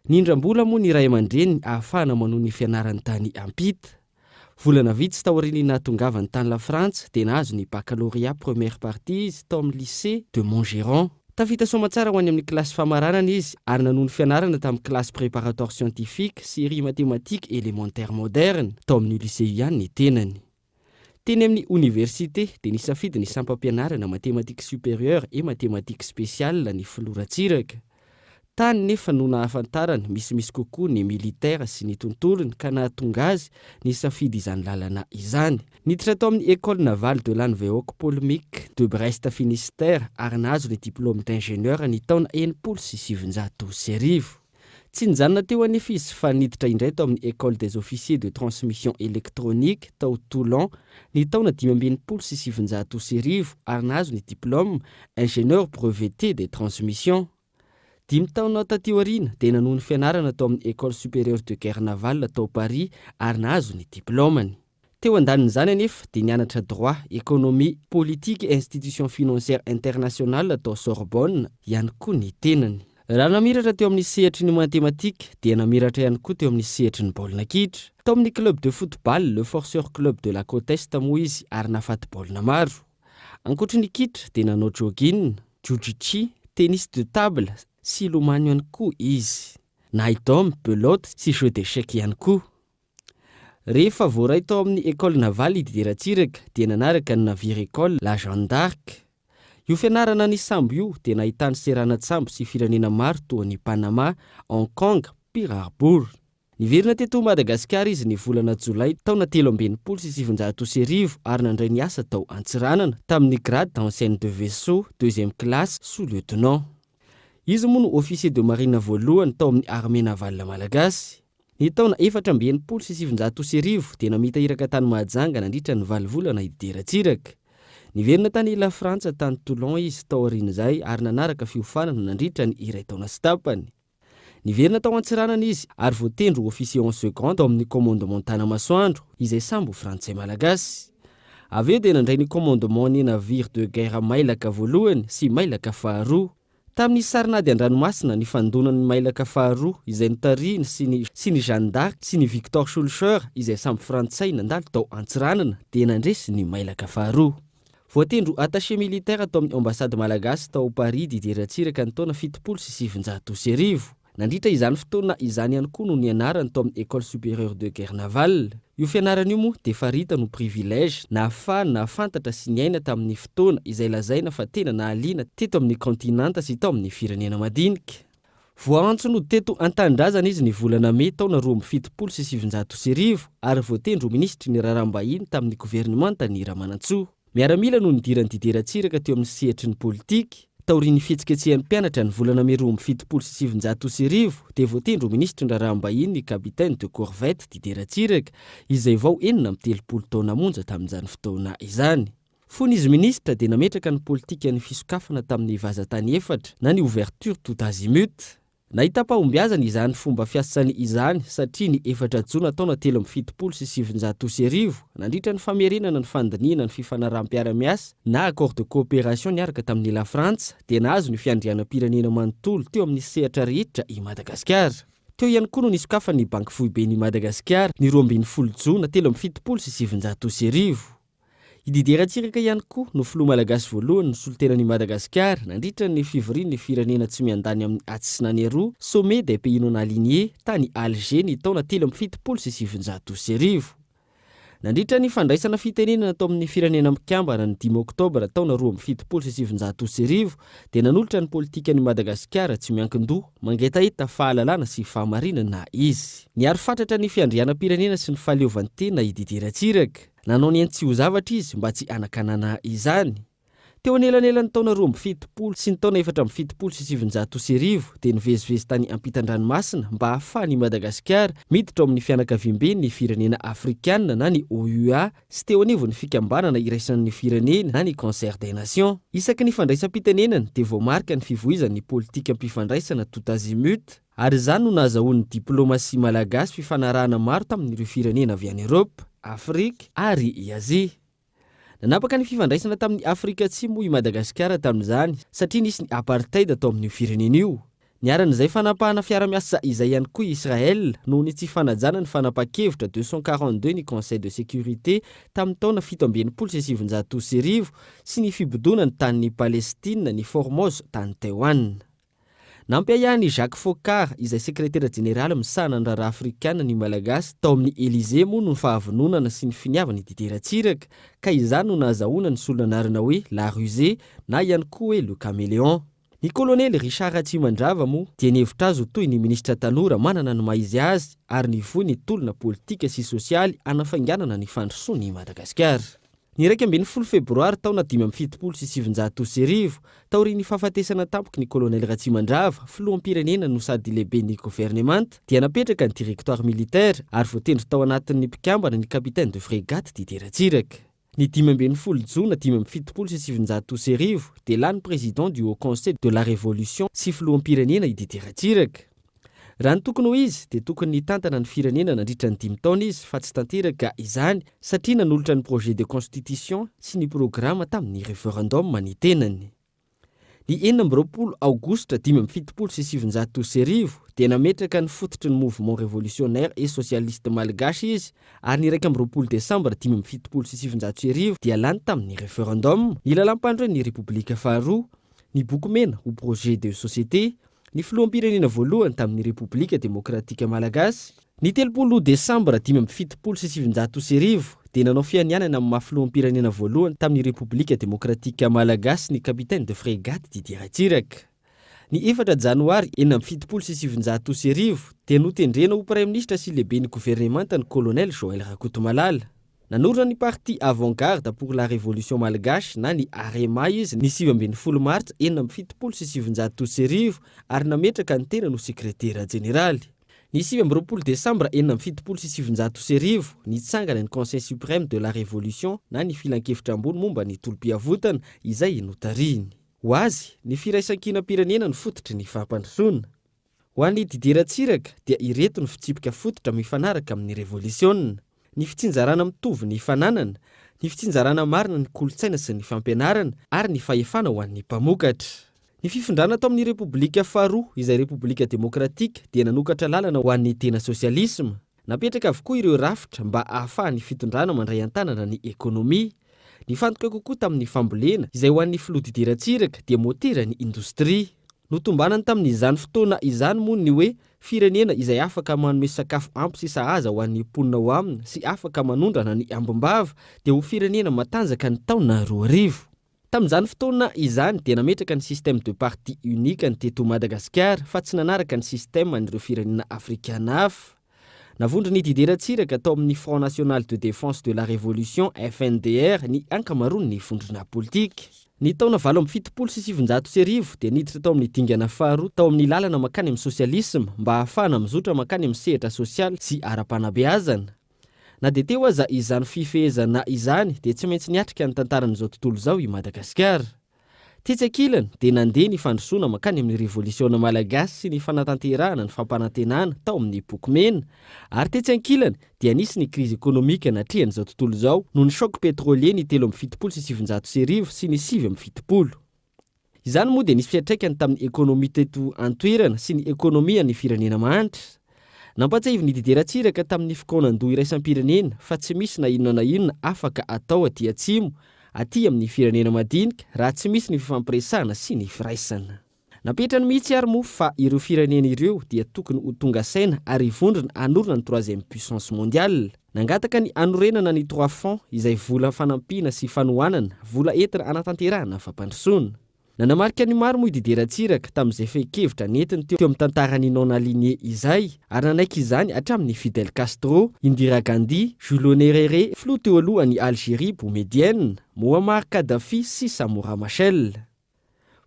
Nindram-bola moa ny ray aman-dreniny ahafahana manohy ny fianarany tany ampita. Volana vitsy taorian'ny nahatongavany tany Lafrantsa dia nahazo ny baccalauréat première partie izy tao amin'ny lycée de Montgeron. Tafita soamatsara ho any amin'ny kilasy famaranana izy ary nanohy ny fianarana tamin'ny kilasy préparatoire scientifique série mathématiques élémentaire moderne tao amin'io lycée io ihany ny tenany. Teny amin'ny oniversite dia nisafidy ny sampam-pianarana mathématiques supérieures et mathématiques spéciales ny filoha Ratsiraka. Tany nefa no nahafantarany misimisy kokoa ny militaire sy ny tontolony ka nahatonga azy nisafidy izany lalana izany. Niditra tao amin'ny École navale de Lanvéoc Poulmic de Brest Finistère ary nahazo ny diplôme d'ingénieur ny taona 1960. Tsy nijanona teo anefa izy fa niditra indray tao amin'ny École des officiers de transmission électronique tao Toulon ny taona 1965 ary nahazo ny diplôme ingénieur breveté des transmissions. Dimy taona taty aoriana dia nanohy ny fianarana tao amin'ny École supérieure de guerre navale tao Paris ary nahazo ny diplaomany. Teo andanin'izany anefa dia nianatra droit, économie, politique et institutions financières internationales tao Sorbonne ihany koa ny tenany. Raha namiratra teo amin'ny sehatry ny matematika dia namiratra ihany koa teo amin'ny sehatry ny baolina kitra. Tao amin'ny club de football Le Forceur Club de la Côte Est moa izy ary nahafaty baolina maro. Ankoatry ny kitra dia nanao jogging, jiu-jitsu, tennis de table sy lomano ihany koa izy. Nahay dome, belote sy jeu d'échecs ihany koa. Rehefa voaray tao amin'ny École navale i Didier Ratsiraka dia nanaraka ny navire école La Jeanne d'Arc. Io fianarana ny sambo io dia nahitany seranan-tsambo sy firenena maro toa an'i Panama, Hong Kong, Pearl Harbor. Niverina teto Madagasikara izy ny volana jolay taona 1963 ary nandray ny asa tao Antsiranana tamin'ny grade d'enseigne de vaisseau deuxième classe sous-lieutenant. Izy moa no officier de marine voalohany tao amin'ny armée navale malagasy. Ny taona 1964 dia namita iraka tany Mahajanga nandritra ny valo volana i Didier Ratsiraka. Niverina tany Lafrantsa tany Toulon izy taorian'izay ary nanaraka fiofanana nandritra ny iray taona sy tapany. Niverina tao Antsiranana izy ary voatendry ho officier en second tao amin'ny commandement Tanamasoandro izay sambo frantsay malagasy. Avy eo dia nandray ny commandement ny navire de guerre Mailaka voalohany sy Mailaka faharoa. Tamin'ny sarin'ady an-dranomasina nifandonan'ny mailaka faharoa izay notarihiny sy ny sy ny Jeanne d'Arc sy ny Victor Schulcher izay samy frantsay nandalo tao Antsiranana dia nandresy ny mailaka faharoa. Voatendry ho attaché militaire tao amin'ny ambasady malagasy tao Paris Didier Ratsiraka ny taona 1970. Nandritra izany fotoana izany ihany koa no nianarany tao amin'ny École supérieure de guerre navale. Io fianarana io moa dia faritany ho privilège nahafahany nahafantatra sy niaina tamin'ny fotoana izay lazaina fa tena nahaliana teto amin'ny kaontinanta sy tao amin'ny firenena madinika. Voaantso nody teto an-tanindrazana izy ny volana mey taona 1972 ary voatendry ho minisitry ny raharaham-bahiny tamin'ny governemantan'i Ramanantsoa. Miaramila no nidiran'i Didier Ratsiraka teo amin'ny sehatry ny politika. Taorian'ny fihetsiketsehan'ny mpianatra ny volana mey 1972 dia voatendry ho minisitry ny raharaham-bahiny ny capitaine de corvette Didier Ratsiraka izay vao 36 taona monja tamin'izany fotoana izany. Fony izy minisitra dia nametraka ny politikan'ny fisokafana tamin'ny vazantany efatra na ny ouverture tout azimut. Nahitam-pahombiazana izany fomba fiasany izany satria ny efatra jona taona 1973, nandritra ny famerenana ny fandinihana ny fifanaraham-piarahamiasa na accord de coopération niaraka tamin'i Lafrantsa dia nahazo ny fiandrianam-pirenena manontolo teo amin'ny sehatra rehetra i Madagasikara. Teo ihany koa no nisokafan'ny Banky Foiben'i Madagasikara ny 12 jona 1973. I Didier Ratsiraka ihany koa no filoha malagasy voalohany nisolo tena an'i Madagasikara nandritra ny fivorian'ny firenena tsy miandany amin'ny atsy sy nany aroa, Sommet des pays non alignés, tany Alger ny taona 1973. Nandritra ny fandraisana fitenenana tao amin'ny Firenena Mikambana ny dimy Oktobra taona 1972 dia nanolotra ny politikan'i Madagasikara tsy miankin-doha, mangetaheta fahalalana sy fahamarinana izy. Niaro fatratra ny fiandrianam-pirenena sy ny fahaleovantena i Didier Ratsiraka. Nanao ny ainy tsy ho zavatra izy mba tsy hanakanana izany. Teo anelanelan'ny taona 72 sy ny taona 1974 dia nivezivezy tany ampitan-dranomasina mba hahafahan' i Madagasikara miditra ao amin'ny fianakaviamben'ny firenena afrikanina na ny OUA sy teo anivon'ny fikambanana iraisan'ny firenena na ny Concert des Nations. Isaky ny fandraisam-pitenenany dia voamarika ny fivoizan'ny politikam-pifandraisana tout azimut, ary izany no nahazahoan'ny diplaomasia malagasy fifanarahana maro tamin'ireo firenena avy any Eoropa, Afrika ary i Azia. Nanapaka ny fifandraisana tamin'i Afrika Atsimo i Madagasikara tamin'izany satria nisy ny apartheid tao amin'io firenena io. Niharan'izay fanapahana fiara-miasa izay ihany koa i Israel noho ny tsy fanajana ny fanapahan-kevitra 242 ny Conseil de Sécurité tamin'ny taona 1967 sy ny fibodoana ny tanin'i Palestina ny Formose tany Taiwan. Nampiahiahy an'i Jacques Foccart, izay sekretera jeneraly misahana ny raharaha afrikana ny Malagasy tao amin'ny Elysée moa noho ny fahavononana sy ny finiavana i Didier Ratsiraka, ka izany no nahazahoana ny solon'anarana hoe La Rusée na ihany koa hoe Le Caméléon. Ny kolonely Richard Ratsimandrava moa dia nihevitra azy ho toy ny minisitra tanora manana ny maha izy azy ary nivoy ny tolona politika sy sosialy hanafainganana ny fandrosoan'i Madagasikara. Ny 11 febroary taona 1975, taorian'ny fahafatesana tampoky ny Kolonely Ratsimandrava, filoham-pirenena no sady lehiben'ny governemanta, dia napetraka ny Directoire militaire ary voatendry tao anatin'ny mpikambana ny Capitaine de frégate Didier Ratsiraka. Ny 15 jona 1975 dia lany Président du Haut Conseil de la Révolution sy filoham-pirenena i Didier Ratsiraka. Raha ny tokony ho izy dia tokony nitantana ny firenena nandritra ny dimy taona izy fa tsy tanteraka izany satria nanolotra ny projet de constitution sy ny programa tamin'ny referendum ny tenany. Ny 26 aogositra 1975 dia nametraka ny fototry ny mouvement révolutionnaire et socialiste malgache izy ary ny 21 desambra 1975 dia lany tamin'ny referendum ny lalàmpanoren'ny Repoblika faharoa, ny boky mena ho projet de société. Ny filoham-pirenena voalohany tamin'ny Repoblika Demokratika Malagasy. Ny 30 desambra 1975 dia nanao fianianana amin'ny maha filoham-pirenena voalohany tamin'ny Repoblika Demokratika Malagasy ny Capitaine de Frégate Didier Ratsiraka. Ny efatra janoary 1976 dia notendrena ho Praiminisitra sy lehiben'ny governemanta ny Kolonely Joël Rakotomalala. Nanorina ny Parti Avant-Garde pour la Révolution Malgache na ny Arema izy ny 19 martsa 1976 ary nametraka ny tenany ho sekretera jeneraly. Ny 29 desambra 1976, nitsangana ny Conseil Suprême de la Révolution na ny Filankevitra Ambony momba ny Tolom-piavotana izay notarihiny. Ho azy, ny firaisankinam-pirenena no fototry ny fampandrosoana. Ho an'i Didier Ratsiraka dia ireto ny fitsipika fototra mifanaraka amin'ny revolisiona, ny fitsinjarana mitovy ny fananana, ny fitsinjarana marina ny kolontsaina sy ny fampianarana ary ny fahefana ho an'ny mpamokatra. Ny fifindrana tao amin'ny Repoblika faharoa izay Repoblika demokratika dia nanokatra lalana ho an'ny tena sosialisma. Napetraka avokoa ireo rafitra mba ahafahan'ny fitondrana mandray an-tanana ny ekonomia. Nifantoka kokoa tamin'ny fambolena, izay ho an'ny filoha Didier Ratsiraka dia moteran'ny indostria. Notombanany tamin'izany fotoana izany moa ny hoe firenena izay afaka manome sakafo ampy sy sahaza ho an'ny mponina ao aminy sy afaka manondrana ny ambim-bava dia ho firenena matanjaka ny taona 2000. Tamin'izany fotoana izany dia nametraka ny système de parti unique ny teto Madagasikara fa tsy nanaraka ny système an'ireo firenena afrikana hafa. Navondron'i Didier Ratsiraka tao amin'ny Front National de Défense de la Révolution, FNDR, ny ankamaroan'ny vondrona politika. Ny taona 1978 dia niditra tao amin'ny dingana faharoa tao amin'ny lalana mankany amin'ny sosialisma mba hahafahana mizotra mankany amin'ny sehatra sosialy sy ara-panabeazana. Na dia teo aza izany fifehezana izany dia tsy maintsy niatrika ny tantaran'izao tontolo izao i Madagasikara. Tetsy ankilany dia nandeha ny fandrosoana mankany amin'ny revolisiona malagasy sy ny fanatanterahana ny fampanantenana tao amin'ny boky mena. Ary tetsy ankilany dia nisy ny krizy ekonomika natrehan'izao tontolo izao noho ny choc pétrolier ny 1973 sy ny 79. Izany moa dia nisy fiantraikany tamin'ny ekonomia teto an-toerana sy ny ekonomian'ny firenena mahantra. Nampatsiahivin'i Didier Ratsiraka tamin'ny fikaonandoha iraisam-pirenena fa tsy misy na inona na inona afaka atao aty atsimo, aty amin'ny firenena madinika raha tsy misy ny fifampiresahana sy ny firaisana. Napetrany mihitsy ary moa fa ireo firenena ireo dia tokony ho tonga saina ary hivondrona hanorina ny troisième puissance mondiale. Nangataka ny hanorenana ny Trois Fonds izay vola fanampiana sy fanohanana, vola entina hanatanterahana fampandrosoana. Nanamarika ny maro moa i Didier Ratsiraka tamin'izay fehin-kevitra nentiny teo amin'ny tantaran'ny non aligné izay ary nanaiky izany hatramin'i Fidel Castro, Indira Gandhi, Julio Nyerere, filoha teo aloha an'i Algerie Boumediene, Moammar Kadhafi sy Samora Machel.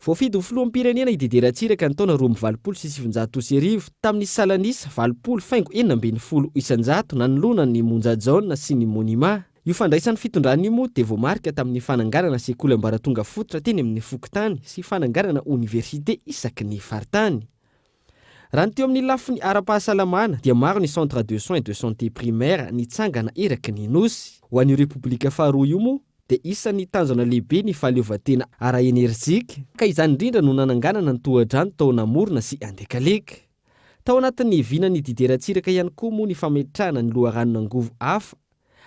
Voafidy ho filoham-pirenena i Didier Ratsiraka ny taona 1982 tamin'ny salan'isa 80,16% nanoloana an'i Monja Jaona sy ny Monima. Io fandraisan'ny fitondrana io moa dia voamarika tamin'ny fananganana sekoly ambaratonga fototra teny amin'ny fokontany sy fananganana oniversite isaky ny faritany. Raha ny teo amin'ny lafiny ara-pahasalamana dia maro ny centre de soins de santé primaire nitsangana eraky ny Nosy. Ho an'io Repoblika faharoa io moa dia isan'ny tanjona lehibe ny fahaleovantena ara-enerjika ka izany indrindra no nananganana ny tohadrano tao Namorona sy Andekaleka. Tao anatin'ny vinan'i Didier Ratsiraka ihany koa moa ny fametrahana ny loharanon'angovo hafa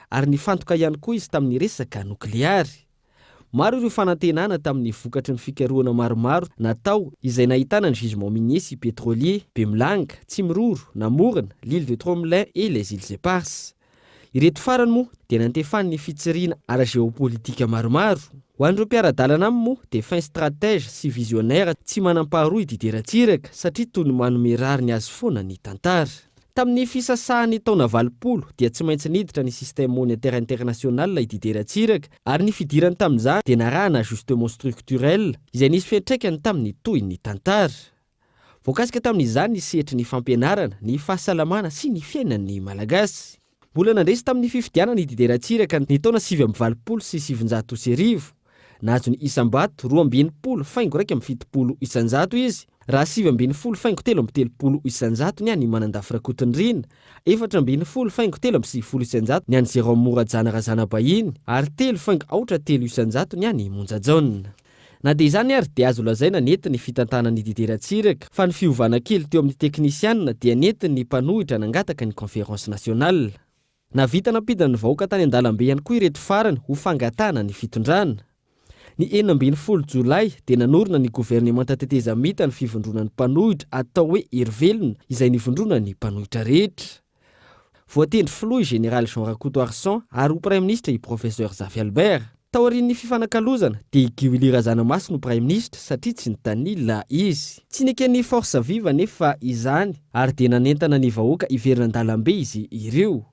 ary nifantoka ihany koa izy tamin'ny resaka nokleary. Maro ireo fanantenana tamin'ny vokatry ny fikarohana maromaro natao izay nahitana ny gisement minier sy pétrolier, Bemilanga, Tsimiroro, Namorona, l'île de Tromelin et les îles éparses. Ireto farany moa dia nantefan'ny fitsirihina ara-jeopolitika maromaro. Ho an'ireo mpiara-dalana aminy moa dia fin stratège sy visionnaire tsy manam-paharoa i Didier Ratsiraka satria toy ny manome rariny azy foana ny tantara. Tamin'ny fisasahan'ny taona 80 dia tsy maintsy niditra ny système monétaire international i Didier Ratsiraka ary ny fidirany tamin'izany dia narahana ajustement structurel izay nisy fiantraikany tamin'ny tohin'ny tantara. Voakasika tamin'izany ny sehatry ny fampianarana, ny fahasalamana sy ny fiainan'ny Malagasy. Mbola nandresy tamin'ny fifidianana i Didier Ratsiraka ny taona 1989. Nahazo ny isam-bato 62 faingo 71 isan-jato izy, raha 19 faingo 33 isan-jato ny an'i Manandafy Rakotonirina, 14 faingo 93 isan-jato ny an'i Jérôme Morajana Razanabahiny ary 3 faingo 03 isan-jato ny an'i Monja Jaona. Na dia izany ary dia azo lazaina nety ny fitantanan'i Didier Ratsiraka fa ny fiovana kely teo amin'ny teknisianina dia nentin'ny mpanohitra nangataka ny conférence nationale. Nahavita nampidina ny vahoaka tany an-dalambe ihany koa ireto farany ho fangatahana ny fitondrana. Ny 16 jolay dia nanorina ny governemanta tetezamita ny fivondronan'ny mpanohitra atao hoe Hery Velona izay nivondronan'ny mpanohitra rehetra. Voatendry filoha i Général Jean Rakotoarison ary ho praiminisitra i Professeur Zafy Albert. Taorian'ny fifanakalozana dia i Guy Willy Razanamasy no praiminisitra satria tsy nitanila izy. Tsy neken'ny Force Vive anefa izany ary dia nanentana ny vahoaka hiverina an-dalambe izy ireo.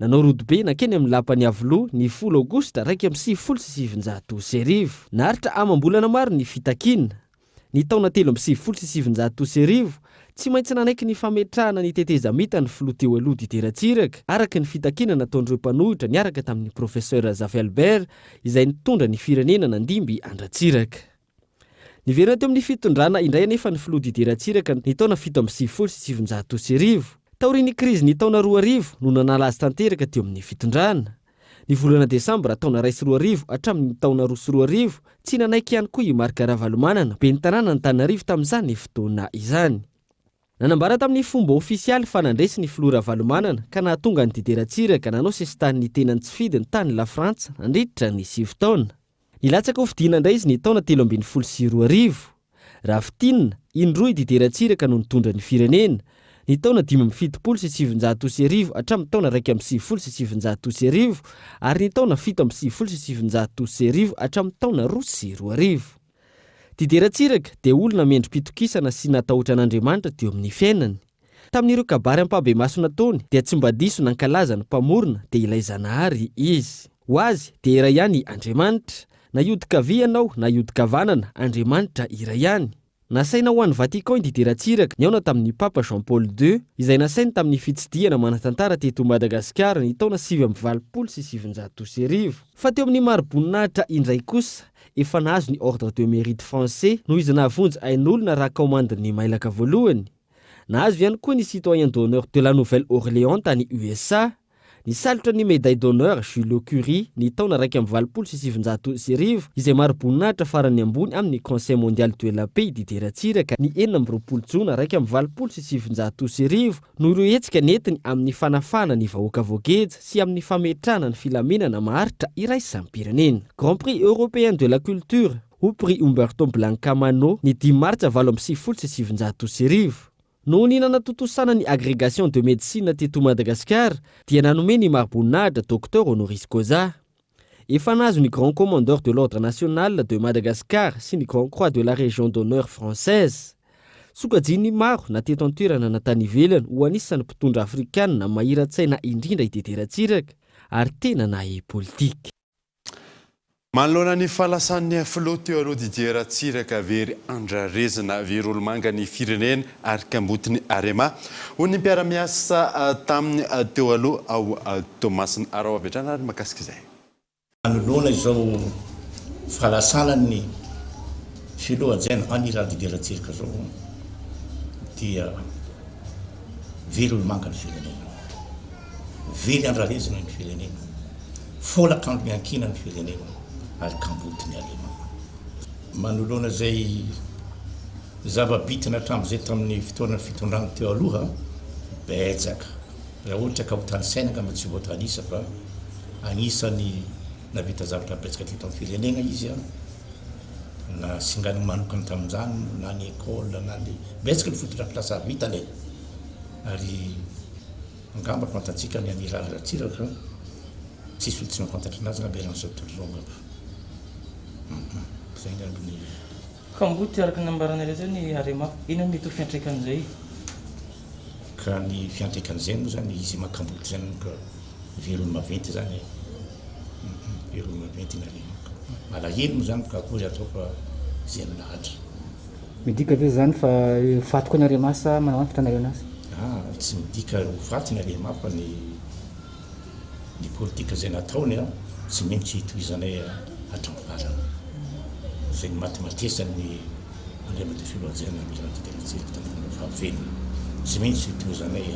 Nanao rodobe nankeny amin'ny lapan'i Iavoloha ny folo aogositra 1991. Naharitra amam-bolana maro ny fitakiana. Ny taona 1993, tsy maintsy nanaiky ny fametrahana ny tetezamita ny filoha teo aloha Didier Ratsiraka, araka ny fitakiana nataon'ireo mpanohitra niaraka tamin'ny Professeur Zafy Albert izay nitondra ny firenena nandimby an-dRatsiraka. Niverina teo amin'ny fitondrana indray anefa ny filoha Didier Ratsiraka ny taona 1997. Taorian'ny krizin'ny taona 2000 no nanala azy tanteraka teo amin'ny fitondrana. Ny volana desambra taona 2001 hatramin'ny taona 2002, tsy nanaiky ihany koa i Marc Ravalomanana, ben'ny tanànan'Antananarivo tamin'izany fotoana izany. Nanambara tamin'ny fomba ofisialy fa nandresy ny filoha Ravalomanana ka nahatonga an'i Didier Ratsiraka nanao sesitany ny tenany tsy fidiny tany Lafrantsa nandritra ny sivy taona. Nilatsaka ho fidiana indray izy ny taona 2013. Raha fintinina, indroa i Didier Ratsiraka no nitondra ny firenena, ny taona 1975 hatramin'ny taona 1991 ary ny taona 1997 hatramin'ny taona 2002. Didier Ratsiraka dia olona mendri-pitokisana sy natahotra an'Andriamanitra teo amin'ny fiainany. Tamin'ireo kabary ampahibemaso nataony dia tsy mba diso nankalaza ny Mpamorona dia ilay Zanahary izy. Ho azy dia iray ihany Andriamanitra. Na hiodin-kavia ianao na hiodin-kavanana, Andriamanitra iray ihany. Nasaina ho any Vatican i Didier Ratsiraka nihaona tamin'ny Papa Jean Paul ii, izay nasainy tamin'ny fitsidihana manan-tantara teto Madagasikara ny taona 1989. Fa teo amin'ny mari-boninahitra indray kosa, efa nahazo ny Ordre de Mérite Français noho izy nahavonjy ain'olona raha kaomandin'ny mailaka voalohany. Nahazo ihany koa ny Citoyen d'honneur de la Nouvelle-Orléans tany USA. Nisalotra ny Médaille d'honneur Julio Curie ny taona 1981 izay mari-boninahitra farany ambony amin'ny Conseil mondial de la paix i Didier Ratsiraka ny 26 jona 1981 noho ireo hetsika nentiny amin'ny fanafahana ny vahoaka voageja sy amin'ny fametrahana ny filaminana maharitra iraisam-pirenena. Grand Prix européen de la culture, ho Prix Humberto Blanca Mano ny 5 martsa 1998. Noho ny nanatontosana ny agrégation de médecine teto Madagasikara dia nanome ny mari-boninahitra Docteur honoris causa. Efa nahazo ny Grand Commandeur de l'Ordre National de Madagascar sy ny Grand Croix de la Région d'Honneur Française. Sokajian'ny maro na teto an-toerana na tany ivelany ho anisan'ny mpitondra afrikanina mahira-tsaina indrindra i Didier Ratsiraka ary tena nahay politika. Manoloana ny fahalasan'ny filoha teo aloha Didier Ratsiraka, very andrarezina, very olomanga ny firenena ary kambotin'ny Arema, hoy ny mpiara-miasa taminy teo aloha ao Toamasina. Araho avy hatrany ary ny mahakasika izay. Manoloana izao fahalasanan'ny filoha Hajaina Amiral Didier Ratsiraka izao dia very olomanga ny firenena. Very andrarezina ny firenena. Folakandro miankina ny firenena ary kamboty ny arema. Manoloana izay zava-bitana hatramin'izay tamin'ny fotoanan'ny fitondrana teo aloha, betsaka. Raha ohatra ka ho tanisaina angamba tsy voatanisa fa anisan'ny nahavita zavatra betsaka teto amin'ny firenena izy na singaniny manokana tamin'izany na ny école na ny betsaka ny fotodrafitrasa vitany e! Ary Angamba fantatsika ny Amiraly Ratsiraka, tsisy olo tsy mahafantatra anazy angamba eran'izao tontolo izao angamba. Hum zay angamba ny. Kamboty araka ny nambaranareo teo ny Arema. Inona no mety ho fiantraikan'izay? Ka ny fiantraikan'izay moa zany izy maha kamboty zany moa ka very olo maventy zany e. Hum very olo maventy ny Arema ka. Malahelo moa zany ka akory atao fa zay no lahatra. Midika ve izany fa ho faty koa ny Arema sa manao ahoana ny fahitanareo anazy? Ah, tsy midika ho faty ny Arema fa ny ny politika izay nataony an, tsy maintsy hitohizanay hatramin'ny farany. Izay nimatimatesan'ny Andriamatoa Filoha Hajaina Milan Didier Ratsiraka tamin'ny fomba fahavelony. Tsy maintsy hitohizanay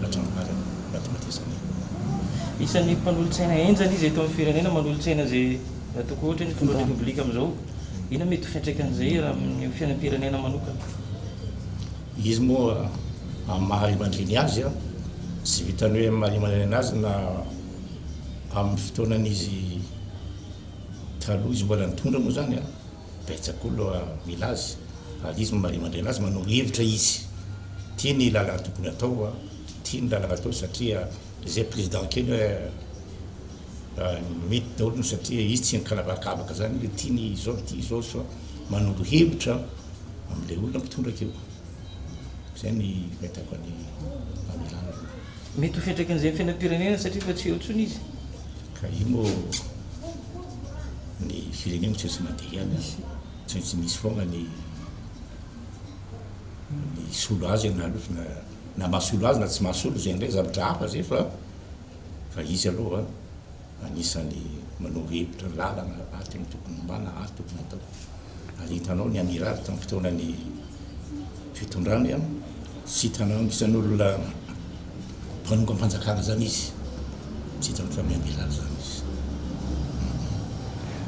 hatramin'ny farany nimatimatesanay. Isan'ny mpanolotsaina henjana izy eto amin'ny firenena, manolotsaina izay ataoko ohatra hoe ny filohan'ny Repoblika amin'izao. Inona mety ho fiantraikan'izay raha amin'ny fiainam-pirenena manokana? Izy moa amin'ny maha ray aman-dreny azy, tsy vitan'ny hoe amin'ny maha ray aman-dreny azy na amin'ny fotoanan'izy taloha izy mbola nitondra moa izany, betsaka olona mila azy ary izy maha ray aman-dreny azy manoro hevitra izy. Ity ny lalana tokony atao, ity ny lalana atao satria izay président kely hoe Mety daholo ny satria izy tsy mikanavakavaka zany hoe ty ny izao ty izao fa manoro hevitra amle olona mpitondra akeo. Zay ny fahitako an'i Amiral aloha. Mety ho fiantraikan'izay amin'ny fiainam-pirenena satria efa tsy eo intsony izy. Ka io moa ny firenena tsy maintsy mandeha ihany an, tsy maintsy misy foagna ny ny hisolo azy na aloha na mahasolo azy na tsy mahasolo zay indray zavatra hafa zay fa Fa izy aloha anisan'ny manoro hevitra lalana ato no tokony hombana, ato tokony hatao. Ary hitanao ny amiraly tamin'ny fotoanan'ny fitondrany an, tsy hitanao anisan'ny olona mpanongam-panjakana zany izy, tsy hitanao fa ny amiraly zany izy.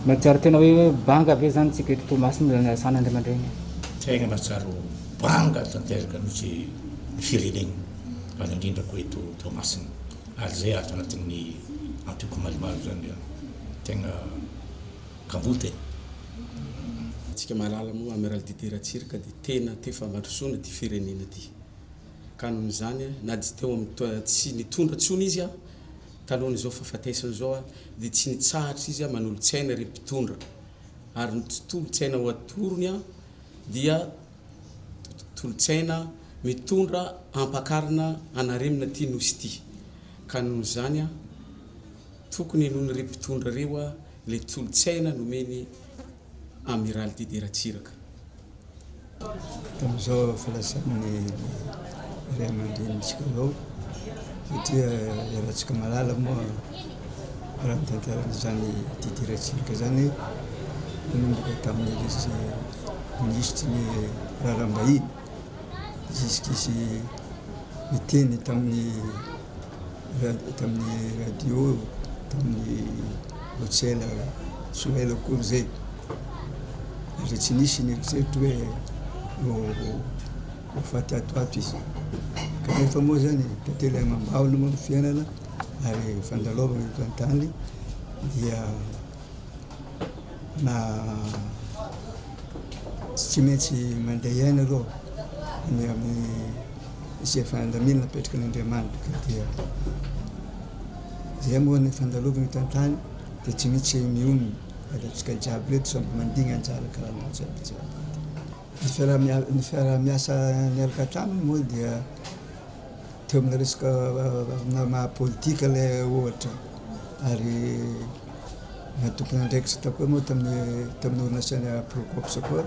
Mahatsiaro tena hoe banga ve zany tsika eto Toamasina mbola niasana andry aman-dreny? Tegna mahatsiaro banga tanteraka mihitsy ny firenena. ary indrindra koa eto Toamasina ary izay ato anatin'ny antoko maromaro izany tegna kamboty e. Antsika mahalala moa Amiral Didier Ratsiraka dia tena te fampandrosoana ity firenena ity ka noho izany na dia teo amin'ny tsy nitondra intsony izy talohan'izao fahafatesany izao dia tsy nitsahatra izy manolo-tsaina ireo mpitondra ary ny tolo-tsaina ho atorony dia tolo-tsaina mitondra hampakarina anaremina ity nosy ity ka noho izany tokony henoin'ireo mpitondra ireo ilay tolo-tsaina nomeny Amiraly Didier Ratsiraka. Tamin'izao fahalasan'ny ray aman-drenintsika izao satria iarahantsika mahalala moa raha ny tantaran'izany Didier Ratsiraka izany nanomboka tamin'ny izy minisitry ny raharaham-bahiny jusqu'izy niteny tamin'ny tamin'ny radio tamin'ny vao tsy ela tsy ho ela akory izay ary tsy nisy ny eritreritra hoe ho faty ato ho ato izy kanefa moa zany tantely amam-bahona moa ny fiainana ary fandalovana eto an-tany dia na tsy maintsy mandeha ihany aloha ny amin'ny. Izay fandaminana napetraky ny Andriamanitra ka dia izay moa ny fandalovana eto an-tany dia tsy misy mionona ary antsika jiaby reto samby mandigny anjara karaha an'azy aby jiaby. Ny fiaraha-mia- ny fiaraha-miasa niaraka taminy moa dia teo amina resaka amina maha politika ilay ohatra ary naha tompon'andraikitra tao koa moa tamin'ny tamin'ny orinasa Procops koa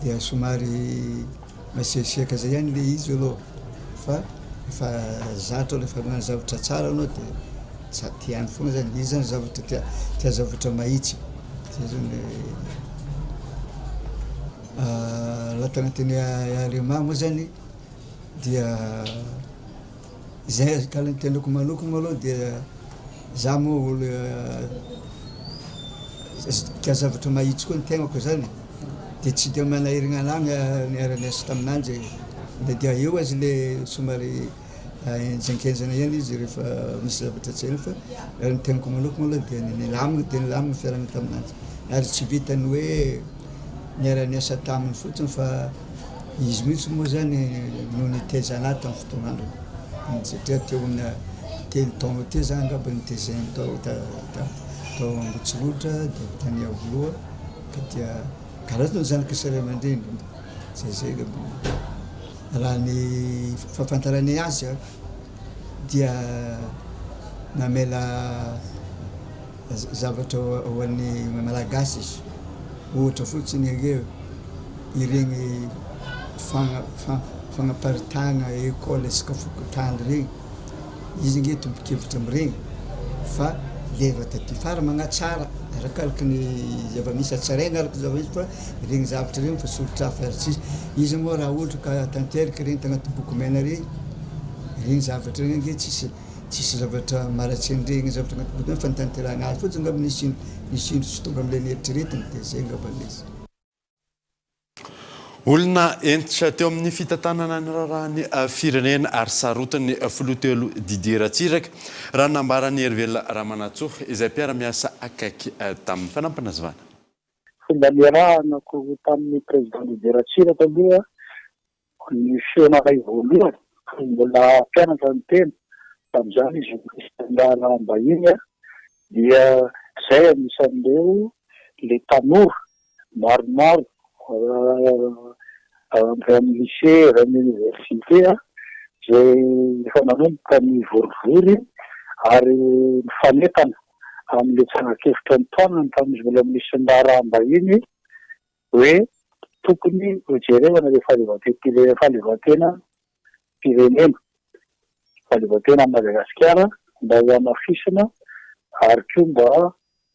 dia somary Masiasiaka zay ihany le izy aloha fa efa zatra rehefa magnano zavatra tsara anao de sady tiany foana zany, izy zany zavatra tia tia zavatra mahitsy, zay zany le raha tagnatin'ny AREMA moa zany dia Izay ka ny tenako manokana aloha dia za moa olo tia zavatra mahitsy koa ny tegnako zany de tsy de manahiragna anahy niara-niasa taminanjy e, na dia eo aza le somary henjankenjana ihany izy rehefa misy zavatra tsy hainy fa raha ny tenako manokana aloha dia nilamina dia nilamina ny fiarahana taminanjy ary tsy vitan'ny hoe niara-niasa taminy fotsiny fa izy mihitsy moa zany no nitaiza anahy tamin'ny fotoan'androny satria teo amina telo taona teo za angamba nitezainy tao tao Ambohitsirohitra dia avy tany Iavoloha ka dia karaha zany zanaka sy ray aman-dreny zay zay angamba raha ny fahafantaranay azy a dia namela zavatra ho an'ny Malagasy izy. Ohatra fotsiny ange ireny fagnaparitahana école isaka fokontany ireny, izy ange tompon-kevitra amin'ireny fa leva taty fara magnatsara arakaraky ny zava-misy, hatsaraina araka ny zava-misy fa ireny zavatra ireny fa solotr'afo ary tsisy. Izy moa raha ohatra ka tanteraka ireny tagnaty boky mena ireny, ireny zavatra ireny ange tsisy. Tsisy zavatra maharatsy an'ireny zavatra anaty boky ireny fa ny tanterahana azy fotsiny angamba nisy nisy indro tsy tonga amin'ilay neritreretiny dia izay angamba ilay izy. Olona hentitra teo amin'ny fitantanana ny raharahan'ny firenena ary sarotin'ny filoha teo aloha Didier Ratsiraka, raha ny nambaran'i Herivelona Ramanantsoa, izay mpiara-miasa akaiky taminy. Fanampinazavana. Fomba niarahana-ko tamin'ny Président Didier Ratsiraka aloha Ny fihaonanay voalohany, fony mbola mpianatra ny tena, tamin'izany izy minisitry ny raharaham-bahiny, dia izay anisan'ireo ilay tanora maromaro avy amin'ny lycée, avy amin'ny université, izay efa nanomboka nivorivory ary nifanentana amin'ilay tsangan-kevitra nitohanany tamin'izy mbola minisitry ny raharaham-bahiny hoe tokony hojerevana ilay fahaleovantenam-pirenena, fahaleovantenan'i Madagasikara mba ho hamafisina ary koa mba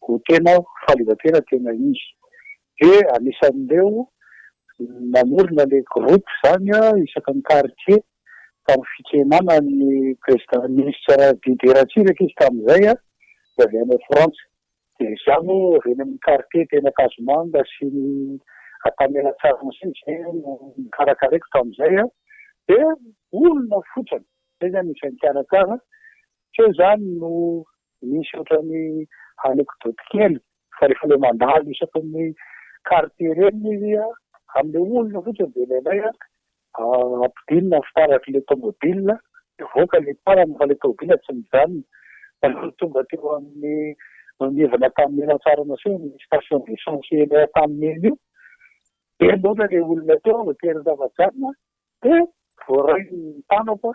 ho tena fahaleovantena tena izy. Dia anisan'ireo namorona ilay groupe izany isaky ny quartier tamin'ny fitsenana ny président ministre Didier Ratsiraka izy tamin'izay dia avy any Frantsa. Dia izaho moa avy eny amin'ny quartier teny Ankazomanga sy ny Antanimena-Tsaramasy izay no nokarakaraiko tamin'izay an, dia olona fotsiny, izay izany isan'ny nikarakara, teo izany no nisy ohatran'ny anecdote kely fa rehefa ilay mandalo isaky ny quartier ireny izy an, amin'ilay olona fotsiny dia indraindray an, Ampidinina ny fitaratr'ilay tomobile, mivoaka ilay tanana fa ilay tomobile tsy mijanona. Fa nony tonga teo amin'ny nivona tamin'ny Antsaramasina ny station d'essence eny Antanimena io, be loatra ilay olona teo voatery tafajanona dia voaray ny tanako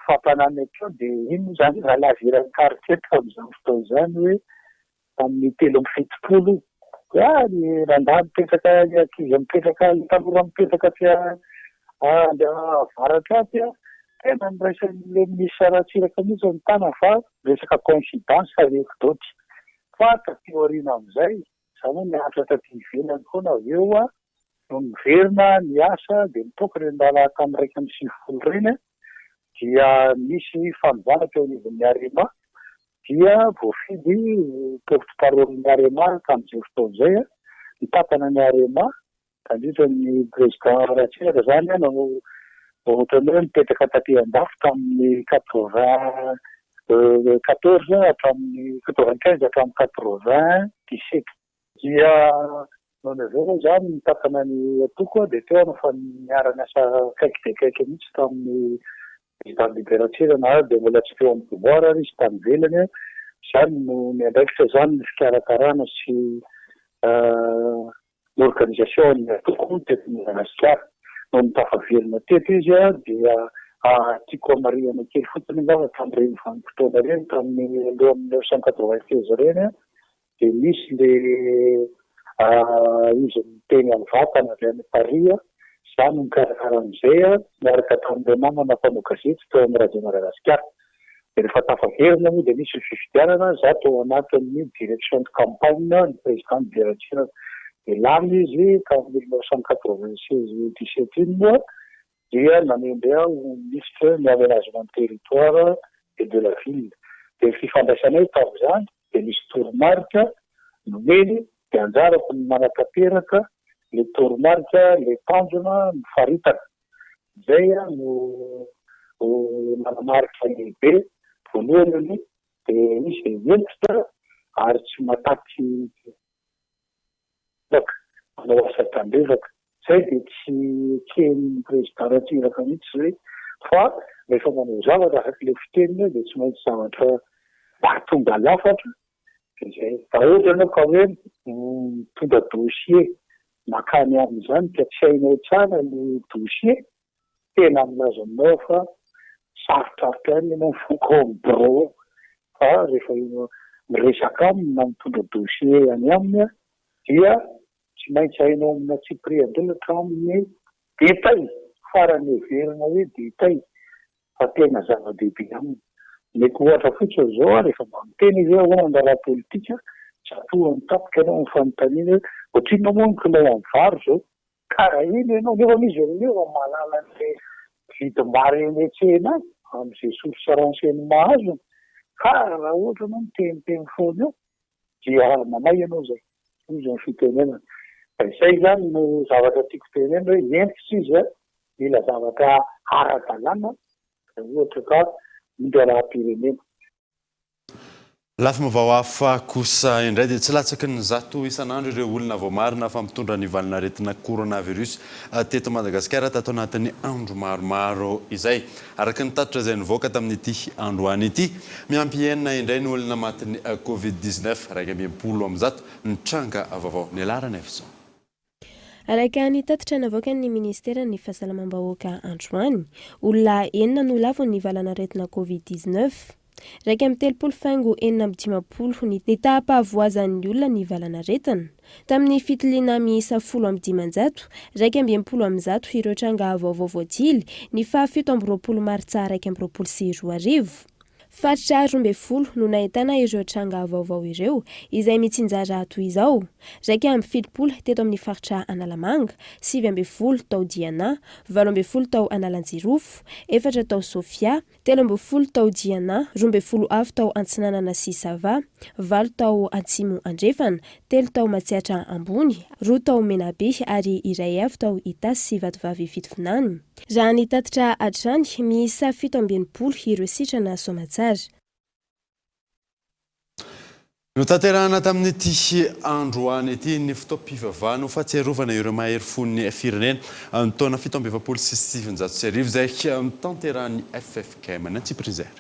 fampananana teo dia iny moa izany rahalahy quartier tamin'izany fotoana izany hoe tamin'ny 73 dia ny rangahy mipetraka, ny ankizy mipetraka, ny tanora mipetraka aty avaratra aty tena niraisan'ilay minisitra Ratsiraka mihitsy ny tanany fa resaka coïncidence anecdote fa taty aoriana amin'izay izaho moa nianatra taty ivelany foana avy eo aho no niverina niasa dia nitoaka ireny rahalahy tamin'ny 91 ireny dia nisy fanovana teo anivon'ny Arema dia voafidy ho porte parole ny Arema tamin'izay fotoana izay, nitantana ny Arema nandritra ny président Ratsiraka izany no ohatran'ny hoe nipetraka taty andafy tamin'ny 94 hatramin'ny 95 hatramin'ny 97. Dia. Nony avy eo moa izany nitantana ny antoko aho dia teo aho no efa niara-niasa akaiky dia akaiky mihitsy tamin'ny Président Didier Ratsiraka na dia mbola tsy teo amin'ny pouvoir ary izy tany ivelany. Izany no niandraikitra izany ny fikarakarana sy ny organisation ny antoko teto Madagasikara. Nony tafaverina teto izy dia tiako hamarihana kely fotsiny angamba tamin'ireny vanim-potoana ireny tamin'ny alohan'ny 1996 ireny Dia nisy le izy niteny amin'ny vatana avy any Paris, izaho no nikarakara an'izay niaraka tamin'ireo namana mpanao gazety tao amin'ny Radio Madagasikara. Dia rehefa tafaverina moa dia nisy ny fifidianana, izaho tao anatin'ny direction de campagne ny président Didier Ratsiraka. Dia lany izy tamin'ny 1996 17 iny moa dia nanendry ahy ho minisitry ny aménagement du territoire et de la ville. Dia ny fifandraisanay tamin'izany dia nisy toromarika nomeny dia anjarako ny manatanteraka ilay toromarika, ilay tanjona nofaritana. Izay no nanamarika lehibe voalohany aloha dia izy dia hentitra ary tsy mataky Tandrevaka, manao asa tandrevaka. Izay dia tsy eken'ny Président Ratsiraka mihitsy izay fa rehefa manao zavatra araka ilay fiteniny hoe dia tsy maintsy zavatra mba tonga lafatra dia izay. Raha ohatra ianao ka hoe mitondra dossier mankany aminy izany ka tsy hainao tsara ny dossier, Tena milaza aminao aho fa sarotrarotra ihany ianao mivoaka ao amin'ny birao ao fa rehefa miresaka aminy na mitondra dossier any aminy dia tsy maintsy hainao amina tsipirian-dry hatramin'ny détail farany heverina hoe détail fa tena zava-dehibe aminy. Omeko ohatra fotsiny izao aho rehefa mba miteny izy hoe ahoana ny raharaha politika, tsatohany tampoka ianao amin'ny fanontaniana hoe ohatrinona moa ny kilao amin'ny vary izao? Kara iny ianao nefa izy aloha efa mahalala an'ilay vidim-bary eny an-tsena any amin'izay source renseignement azony ka raha ohatra ianao miteniteny foana eo dia mamay ianao izay, hoy izy ny fitenenana. Fa izay izany no zavatra tiako tenenina hoe hentitra izy a, mila zavatra ara-dalàna raha ohatra ka mindraraham-pirenena. Lafim-baovao hafa kosa indray dia tsy latsaky ny zato isan'andro ireo olona voamarina fa mitondra ny valanaretina coronavirus teto Madagasikara tato anatin'ny andro maromaro izay. Araka ny tatitra izay nivoaka tamin'ity androany ity, miampy enina indray ny olona matin'ny covid 19, 161 ny tranga vaovao. Ny laharana Efson. Araka ny tatitra navoakan'ny minisiteran'ny Fahasalamam-bahoaka androany, olona enina no lavon'ny valanaretina Covid 19. 31 faingo 56 ny taham-pahavoazan'ny olona ny valanaretina. Tamin'ny fitiliana miisa 510, 161 ireo tranga vaovao voatily ny faha 27 martsa 2021. Faritra 12 no nahitana ireo tranga vaovao ireo, izay mitsinjara toy izao, 71 teto amin'ny faritra Analamanga, 19 tao Diana, 18 tao Analanjirofo, efatra tao Sofia, 13 tao Diana, 12 avy tao Antsinanana sy Sava, valo tao Atsimo Andrefana, telo tao Matsiatra Ambony, roa tao Menabe ary iray avy tao Itasy sy Vatovavy Fitovinany. Raha ny tatitra hatrany, miisa 67 ireo sitrana soamatsara. Notanterahina tamin'ity androany ity ny fotoam-pivavahana ho fahatsiarovana ireo mahery fon'ny firenena ny taona 1947 izay notanterahin'ny ffkm. Nancy Prizer.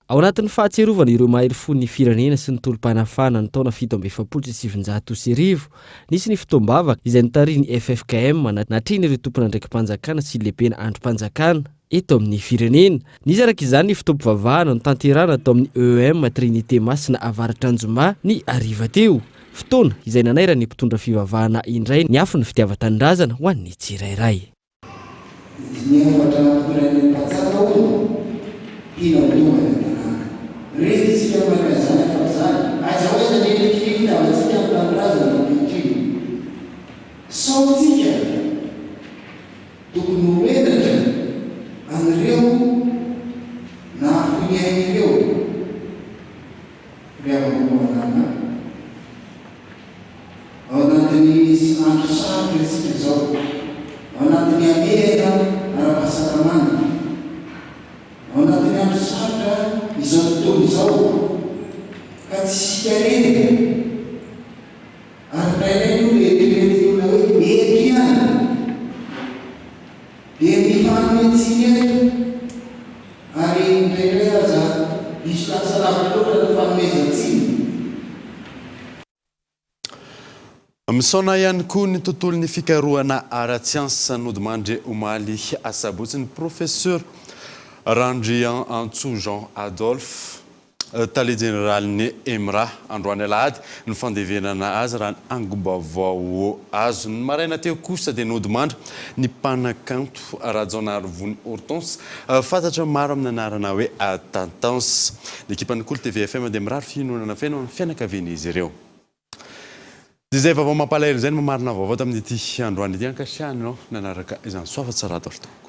Ao anatin'ny fahatsiarovana ireo mahery fon'ny firenena sy ny tolom-panafahana ny taona 1947, nisy ny fotoam-bavaka izay notarihin'ny ffkm natrehin'ireo tompon'andraiki-panjakana sy lehibena andrim-panjakana eto amin'ny firenena. Nisy araka izany ny fotoam-pivavahana notanterahina tao amin'ny EEM Trinite Masina Avaratr'Anjomà ny hariva teo. Fotoana izay nanairan'ny mpitondra fivavahana indray ny afon'ny fitiavan-tanindrazana ho an'ny tsirairay. Ny hafatra nampitorain'ny mpanjaka hono, hina ho tonga any an-tanàna. Rendritsika maka izany hafatra izany, aiza ho aiza ny endriky ny fitiavantsika ny tanindrazana ankehitriny? Sao tsika tokony ho menatra an'ireo nahafoy ny ainy ireo? Ry havako malala, ao anatin'ny andro sarotra isika izao, ao anatin'ny hamehana ara-pahasalamana, ao anatin'ny andro sarotra izao tontolo izao, ka tsy isika irery. Ary. Indraindray ny olona eritreretin'ny olona hoe eto ihany dia mifanome tsiny eto ary indraindray aza diso lasa lavitra loatra ny fanomezan-tsiny. Misaona ihany koa ny tontolon'ny fikarohana ara-tsiansa nodimandry omaly asabotsy ny Profesora Randriantsoa Jean Adolphe, Tale Jeneralin'ny EMRA. Androany alahady no fandevenana azy raha ny angom-baovao azo. Ny maraina teo kosa dia nodimandry ny mpanakanto Rajaonarivony Hortense, fantatra maro amin'ny anarana hoe Tantance. Ny ekipan'ny Kolo TV FM dia mirary fiononana feno amin'ny fianakavian'izy ireo. Dia izay vaovao mampalahelo izay no mamarina vaovao tamin'ity androany ity. Ankasitrahana ianao nanaraka izany. Soa fa tsara daholo tompoko.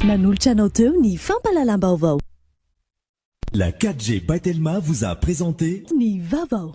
Nanolotra anao teo ny fampahalalam-baovao. La 4G by Telma vous a présenté. Ny vaovao.